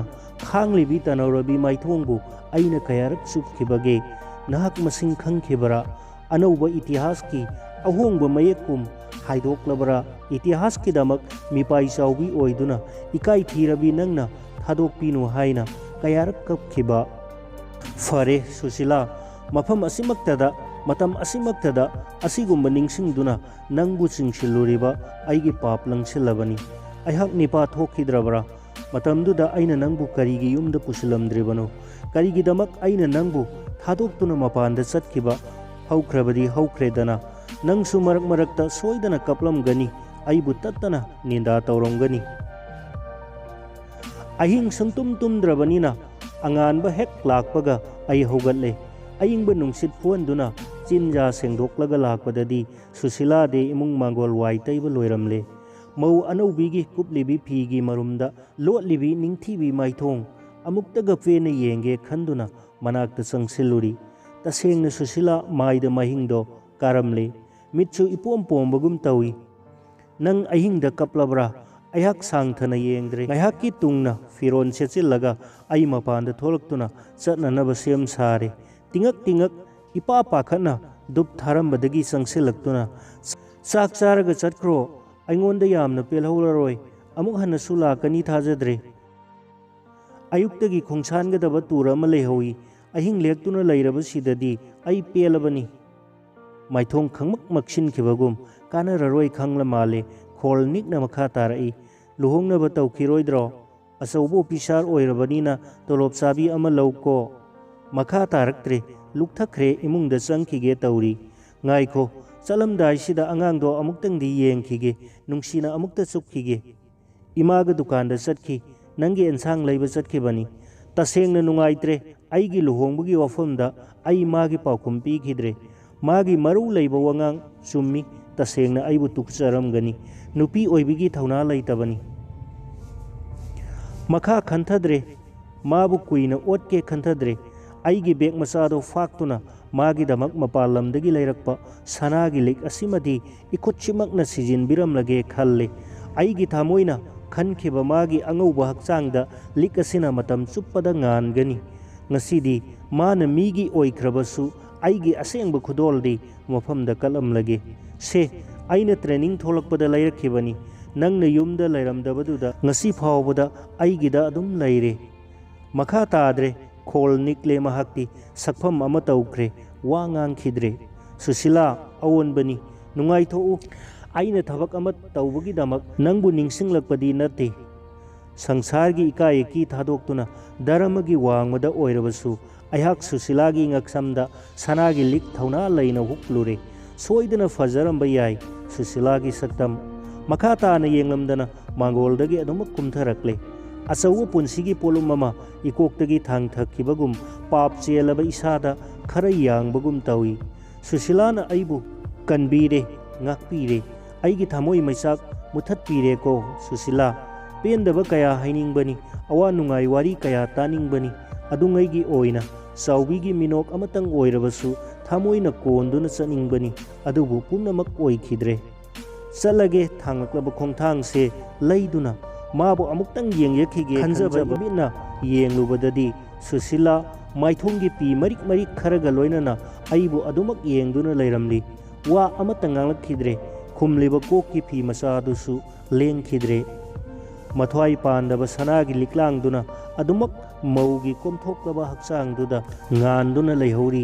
ꯈꯥꯡꯂꯤꯕꯤ ꯇꯅꯧꯔꯕꯤ ꯃꯥꯏꯊꯣꯡꯕꯨ ꯑꯩꯅ ꯀꯌꯥꯔꯛ ꯆꯨꯞꯈꯤꯕꯒꯦ? ꯅꯍꯥꯛ ꯃꯁꯤꯡ ꯈꯪꯈꯤꯕꯔꯥ? ꯑꯅꯧꯕ ꯏꯇꯤꯍꯥꯁꯀꯤ ꯑꯍꯣꯡꯕ ꯃꯌꯦꯛꯀꯨꯝ ꯍꯥꯏꯗꯣꯛꯂꯕꯔꯥ? ꯏꯇꯤꯍꯥꯁꯀꯤꯗꯃꯛ ꯃꯤꯄꯥꯏ ꯆꯥꯎꯕꯤ ꯑꯣꯏꯗꯨꯅ ꯏꯀꯥꯏ ꯊꯤꯔꯕꯤ ꯅꯪꯅ ꯊꯥꯗꯣꯛꯄꯤꯅꯨ ꯍꯥꯏꯅ ꯀꯌꯥꯔꯛ ꯀꯞꯈꯤꯕ꯫ ꯐꯔꯦ ꯁꯨꯁꯤꯂꯥ, ꯃꯐꯝ ꯑꯁꯤꯃꯛꯇꯗ, ꯃꯇꯝ ꯑꯁꯤꯃꯛꯇꯗ ꯑꯁꯤꯒꯨꯝꯕ ꯅꯤꯡꯁꯤꯡꯗꯨꯅ ꯅꯪꯕꯨ ꯆꯤꯡꯁꯤꯜꯂꯨꯔꯤꯕ ꯑꯩꯒꯤ ꯄꯥꯞ ꯂꯪꯁꯤꯜꯂꯕꯅꯤ꯫ ꯑꯩꯍꯥꯛ ꯅꯤꯄꯥ ꯊꯣꯛꯈꯤꯗ꯭ꯔꯕ꯭ꯔꯥ? ꯃꯇꯝꯗꯨꯗ ꯑꯩꯅ ꯅꯪꯕꯨ ꯀꯔꯤꯒꯤ ꯌꯨꯝꯗ ꯄꯨꯁꯤꯜꯂꯝꯗ꯭ꯔꯤꯕꯅꯣ? ꯀꯔꯤꯒꯤꯗꯃꯛ ꯑꯩꯅ ꯅꯪꯕꯨ ꯊꯥꯗꯣꯛꯇꯨꯅ ꯃꯄꯥꯟꯗ ꯆꯠꯈꯤꯕ? ꯍꯧꯈ꯭ꯔꯕꯗꯤ ꯍꯧꯈ꯭ꯔꯦꯗꯅ꯫ ꯅꯪꯁꯨ ꯃꯔꯛ ꯃꯔꯛꯇ ꯁꯣꯏꯗꯅ ꯀꯞꯂꯝꯒꯅꯤ, ꯑꯩꯕꯨ ꯇꯠꯇꯅ ꯅꯤꯟꯗꯥ ꯇꯧꯔꯝꯒꯅꯤ꯫ ꯑꯍꯤꯡ ꯁꯨꯡꯇꯨꯝ ꯇꯨꯝꯗ꯭ꯔꯕꯅꯤꯅ ꯑꯉꯥꯟꯕ ꯍꯦꯛ ꯂꯥꯛꯄꯒ ꯑꯩ ꯍꯧꯒꯠꯂꯦ꯫ ꯑꯏꯪꯕ ꯅꯨꯡꯁꯤꯠ ꯐꯨꯍꯟꯗꯨꯅ ꯆꯤꯟꯖꯥ ꯁꯦꯡꯗꯣꯛꯂꯒ ꯂꯥꯛꯄꯗꯗꯤ ꯁꯨꯁꯤꯂꯥꯗꯤ ꯏꯃꯨꯡ ꯃꯥꯡꯒꯣꯜ ꯋꯥꯏ ꯇꯩꯕ ꯂꯣꯏꯔꯝꯂꯦ꯫ ꯃꯧ ꯑꯅꯧꯕꯤꯒꯤ ꯀꯨꯞꯂꯤꯕꯤ ꯐꯤꯒꯤ ꯃꯔꯨꯝꯗ ꯂꯣꯠꯂꯤꯕꯤ ꯅꯤꯡꯊꯤꯕꯤ ꯃꯥꯏꯊꯣꯡ ꯑꯃꯨꯛꯇꯒ ꯄꯦꯟꯅ ꯌꯦꯡꯒꯦ ꯈꯟꯗꯨꯅ ꯃꯅꯥꯛꯇ ꯆꯪꯁꯤꯜꯂꯨꯔꯤ꯫ ꯇꯁꯦꯡꯅ ꯁꯨꯁꯤꯂꯥ ꯃꯥꯏꯗ ꯃꯍꯤꯡꯗꯣ ꯀꯥꯔꯝꯂꯦ꯫ ꯃꯤꯠꯁꯨ ꯏꯄꯣꯝ ꯄꯣꯝꯕꯒꯨꯝ ꯇꯧꯏ꯫ "ꯅꯪ ꯑꯍꯤꯡꯗ ꯀꯞꯂꯕ꯭ꯔꯥ?" ꯑꯩꯍꯥꯛ ꯁꯥꯡꯊꯅ ꯌꯦꯡꯗ꯭ꯔꯦ꯫ ꯉꯥꯏꯍꯥꯛꯀꯤ ꯇꯨꯡꯅ ꯐꯤꯔꯣꯜ ꯁꯦꯠꯆꯤꯜꯂꯒ ꯑꯩ ꯃꯄꯥꯟꯗ ꯊꯣꯛꯂꯛꯇꯨꯅ ꯆꯠꯅꯅꯕ ꯁꯦꯝ ꯁꯥꯔꯦ꯫ ꯇꯤꯉꯛ ꯇꯤꯉꯛ ꯏꯄꯥ ꯄꯥꯈꯠꯅ ꯙꯨꯞ ꯊꯥꯔꯝꯕꯗꯒꯤ ꯆꯪꯁꯤꯜꯂꯛꯇꯨꯅ, "ꯆꯥꯛ ꯆꯥꯔꯒ ꯆꯠꯈ꯭ꯔꯣ꯫ ꯑꯩꯉꯣꯟꯗ ꯌꯥꯝꯅ ꯄꯦꯜꯍꯧꯔꯔꯣꯏ꯫ ꯑꯃꯨꯛ ꯍꯟꯅꯁꯨ ꯂꯥꯛꯀꯅꯤ ꯊꯥꯖꯗ꯭ꯔꯦ꯫ ꯑꯌꯨꯛꯇꯒꯤ ꯈꯣꯡꯁꯥꯟꯒꯗꯕ ꯇꯨꯔ ꯑꯃ ꯂꯩꯍꯧꯏ꯫ ꯑꯍꯤꯡ ꯂꯦꯛꯇꯨꯅ ꯂꯩꯔꯕꯁꯤꯗꯗꯤ ꯑꯩ ꯄꯦꯜꯂꯕꯅꯤ"꯫ ꯃꯥꯏꯊꯣꯡ ꯈꯪꯃꯛ ꯃꯛꯁꯤꯟꯈꯤꯕꯒꯨꯝ ꯀꯥꯟꯅꯔꯔꯣꯏ ꯈꯪꯂ ꯃꯥꯜꯂꯦ꯫ ꯈꯣꯜ ꯅꯤꯛꯅ ꯃꯈꯥ ꯇꯥꯔꯛꯏ, "ꯂꯨꯍꯣꯡꯅꯕ ꯇꯧꯈꯤꯔꯣꯏꯗ꯭ꯔꯣ? ꯑꯆꯧꯕ ꯑꯣꯐꯤꯁꯥꯔ ꯑꯣꯏꯔꯕꯅꯤꯅ ꯇꯣꯂꯣꯞ ꯆꯥꯕꯤ ꯑꯃ ꯂꯧꯀꯣ"꯫ ꯃꯈꯥ ꯇꯥꯔꯛꯇ꯭ꯔꯦ꯫ ꯂꯨꯛꯊꯈ꯭ꯔꯦ, ꯏꯃꯨꯡꯗ ꯆꯪꯈꯤꯒꯦ ꯇꯧꯔꯤ꯫ "ꯉꯥꯏꯈꯣ, ꯆꯠꯂꯝꯗꯥꯏꯁꯤꯗ ꯑꯉꯥꯡꯗꯣ ꯑꯃꯨꯛꯇꯪꯗꯤ ꯌꯦꯡꯈꯤꯒꯦ, ꯅꯨꯡꯁꯤꯅ ꯑꯃꯨꯛꯇ ꯆꯨꯞꯈꯤꯒꯦ"꯫ "ꯏꯃꯥꯒ ꯗꯨꯀꯥꯟꯗ ꯆꯠꯈꯤ, ꯅꯪꯒꯤ ꯑꯦꯟꯁꯥꯡ ꯂꯩꯕ ꯆꯠꯈꯤꯕꯅꯤ꯫ ꯇꯁꯦꯡꯅ ꯅꯨꯡꯉꯥꯏꯇ꯭ꯔꯦ, ꯑꯩꯒꯤ ꯂꯨꯍꯣꯡꯕꯒꯤ ꯋꯥꯐꯝꯗ ꯑꯩ ꯃꯥꯒꯤ ꯄꯥꯎꯈꯨꯝ ꯄꯤꯈꯤꯗ꯭ꯔꯦ꯫ ꯃꯥꯒꯤ ꯃꯔꯨ ꯂꯩꯕ ꯋꯥꯉꯥꯡ ꯆꯨꯝꯃꯤ, ꯇꯁꯦꯡꯅ ꯑꯩꯕꯨ ꯇꯨꯀꯠꯆꯔꯝꯒꯅꯤ꯫ ꯅꯨꯄꯤ ꯑꯣꯏꯕꯤꯒꯤ ꯊꯧꯅꯥ ꯂꯩꯇꯕꯅꯤ"꯫ ꯃꯈꯥ ꯈꯟꯊꯗ꯭ꯔꯦ, ꯃꯥꯕꯨ ꯀꯨꯏꯅ ꯑꯣꯠꯀꯦ ꯈꯟꯊꯗ꯭ꯔꯦ꯫ ꯑꯩꯒꯤ ꯕꯦꯒ ꯃꯆꯥꯗꯣ ꯐꯥꯛꯇꯨꯅ ꯃꯥꯒꯤꯗꯃꯛ ꯃꯄꯥꯟ ꯂꯝꯗꯒꯤ ꯂꯩꯔꯛꯄ ꯁꯅꯥꯒꯤ ꯂꯤꯛ ꯑꯁꯤꯃꯗꯤ ꯏꯈꯨꯠꯁꯤꯃꯛꯅ ꯁꯤꯖꯤꯟꯕꯤꯔꯝꯂꯒꯦ ꯈꯜꯂꯤ꯫ ꯑꯩꯒꯤ ꯊꯃꯣꯏꯅ ꯈꯟꯈꯤꯕ ꯃꯥꯒꯤ ꯑꯉꯧꯕ ꯍꯛꯆꯥꯡꯗ ꯂꯤꯛ ꯑꯁꯤꯅ ꯃꯇꯝ ꯆꯨꯞꯄꯗ ꯉꯥꯟꯒꯅꯤ꯫ ꯉꯁꯤꯗꯤ ꯃꯥꯅ ꯃꯤꯒꯤ ꯑꯣꯏꯈ꯭ꯔꯕꯁꯨ ꯑꯩꯒꯤ ꯑꯁꯦꯡꯕ ꯈꯨꯗꯣꯜꯗꯤ ꯃꯐꯝꯗ ꯀꯠꯂꯝꯂꯒꯦ꯫ "ꯁꯦ, ꯑꯩꯅ ꯇ꯭ꯔꯦꯅꯤꯡ ꯊꯣꯛꯂꯛꯄꯗ ꯂꯩꯔꯛꯈꯤꯕꯅꯤ꯫ ꯅꯪꯅ ꯌꯨꯝꯗ ꯂꯩꯔꯝꯗꯕꯗꯨꯗ ꯉꯁꯤ ꯐꯥꯎꯕꯗ ꯑꯩꯒꯤꯗ ꯑꯗꯨꯝ ꯂꯩꯔꯦ"꯫ ꯃꯈꯥ ꯇꯥꯗ꯭ꯔꯦ꯫ ꯈꯣꯜ ꯅꯤꯛꯂꯦ ꯃꯍꯥꯛꯇꯤ꯫ ꯁꯛꯐꯝ ꯑꯃ ꯇꯧꯈ꯭ꯔꯦ꯫ ꯋꯥ ꯉꯥꯡꯈꯤꯗ꯭ꯔꯦ꯫ "ꯁꯨꯁꯤꯂꯥ, ꯑꯑꯣꯟꯕꯅꯤ꯫ ꯅꯨꯡꯉꯥꯏꯊꯣꯛꯎ꯫ ꯑꯩꯅ ꯊꯕꯛ ꯑꯃ ꯇꯧꯕꯒꯤꯗꯃꯛ ꯅꯪꯕꯨ ꯅꯤꯡꯁꯤꯡꯂꯛꯄꯗꯤ ꯅꯠꯇꯦ"꯫ ꯁꯪꯁꯥꯔꯒꯤ ꯏꯀꯥꯏ ꯏꯀꯤ ꯊꯥꯗꯣꯛꯇꯨꯅ ꯙꯔꯃꯒꯤ ꯋꯥꯡꯃꯗ ꯑꯣꯏꯔꯕꯁꯨ ꯑꯩꯍꯥꯛ ꯁꯨꯁꯤꯂꯥꯒꯤ ꯉꯛꯁꯝꯗ ꯁꯅꯥꯒꯤ ꯂꯤꯛ ꯊꯧꯅꯥ ꯂꯩꯅ ꯍꯨꯛꯂꯨꯔꯦ꯫ ꯁꯣꯏꯗꯅ ꯐꯖꯔꯝꯕ ꯌꯥꯏ ꯁꯨꯁꯤꯂꯥꯒꯤ ꯁꯛꯇꯝ꯫ ꯃꯈꯥ ꯇꯥꯅ ꯌꯦꯡꯂꯝꯗꯅ ꯃꯥꯡꯒꯣꯜꯗꯒꯤ ꯑꯗꯨꯃꯛ ꯀꯨꯝꯊꯔꯛꯂꯦ꯫ ꯑꯆꯧꯕ ꯄꯨꯟꯁꯤꯒꯤ ꯄꯣꯠꯂꯨꯝ ꯑꯃ ꯏꯀꯣꯛꯇꯒꯤ ꯊꯥꯡꯊꯈꯤꯕꯒꯨꯝ, ꯄꯥꯞ ꯆꯦꯜꯂꯕ ꯏꯁꯥꯗ ꯈꯔ ꯌꯥꯡꯕꯒꯨꯝ ꯇꯧꯏ꯫ ꯁꯨꯁꯤꯂꯥꯅ ꯑꯩꯕꯨ ꯀꯟꯕꯤꯔꯦ, ꯉꯥꯛꯄꯤꯔꯦ꯫ ꯑꯩꯒꯤ ꯊꯃꯣꯏ ꯃꯩꯆꯥꯛ ꯃꯨꯊꯠꯄꯤꯔꯦꯀꯣ ꯁꯨꯁꯤꯂꯥ꯫ ꯄꯦꯟꯗꯕ ꯀꯌꯥ ꯍꯥꯏꯅꯤꯡꯕꯅꯤ, ꯑꯋꯥ ꯅꯨꯡꯉꯥꯏ ꯋꯥꯔꯤ ꯀꯌꯥ ꯇꯥꯅꯤꯡꯕꯅꯤ꯫ ꯑꯗꯨꯉꯩꯒꯤ ꯑꯣꯏꯅ ꯆꯥꯎꯕꯤꯒꯤ ꯃꯤꯅꯣꯛ ꯑꯃꯇꯪ ꯑꯣꯏꯔꯕꯁꯨ ꯊꯃꯣꯏꯅ ꯀꯣꯟꯗꯨꯅ ꯆꯠꯅꯤꯡꯕꯅꯤ꯫ ꯑꯗꯨꯕꯨ ꯄꯨꯝꯅꯃꯛ ꯑꯣꯏꯈꯤꯗ꯭ꯔꯦ꯫ ꯆꯠꯂꯒꯦ ꯊꯥꯡꯂꯛꯂꯕ ꯈꯣꯡꯊꯥꯡꯁꯦ ꯂꯩꯗꯨꯅ ꯃꯥꯕꯨ ꯑꯃꯨꯛꯇꯪ ꯌꯦꯡꯖꯈꯤꯒꯦ ꯈꯟꯖꯕ ꯏꯃꯤꯠꯅ ꯌꯦꯡꯂꯨꯕꯗꯗꯤ ꯁꯨꯁꯤꯂꯥ ꯃꯥꯏꯊꯣꯡꯒꯤ ꯄꯤ ꯃꯔꯤꯛ ꯃꯔꯤꯛ ꯈꯔꯒ ꯂꯣꯏꯅꯅ ꯑꯩꯕꯨ ꯑꯗꯨꯃꯛ ꯌꯦꯡꯗꯨꯅ ꯂꯩꯔꯝꯂꯤ꯫ ꯋꯥ ꯑꯃꯠꯇ ꯉꯥꯡꯂꯛꯈꯤꯗ꯭ꯔꯦ꯫ ꯈꯨꯝꯂꯤꯕ ꯀꯣꯛꯀꯤ ꯐꯤ ꯃꯆꯥ ꯑꯗꯨꯁꯨ ꯂꯦꯡꯈꯤꯗ꯭ꯔꯦ꯫ ꯃꯊ꯭ꯋꯥꯏ ꯄꯥꯟꯗꯕ ꯁꯅꯥꯒꯤ ꯂꯤꯛꯂꯥꯡꯗꯨꯅ ꯑꯗꯨꯃꯛ ꯃꯧꯒꯤ ꯀꯣꯝꯊꯣꯛꯂꯕ ꯍꯛꯆꯥꯡꯗꯨꯗ ꯉꯥꯟꯗꯨꯅ ꯂꯩꯍꯧꯔꯤ꯫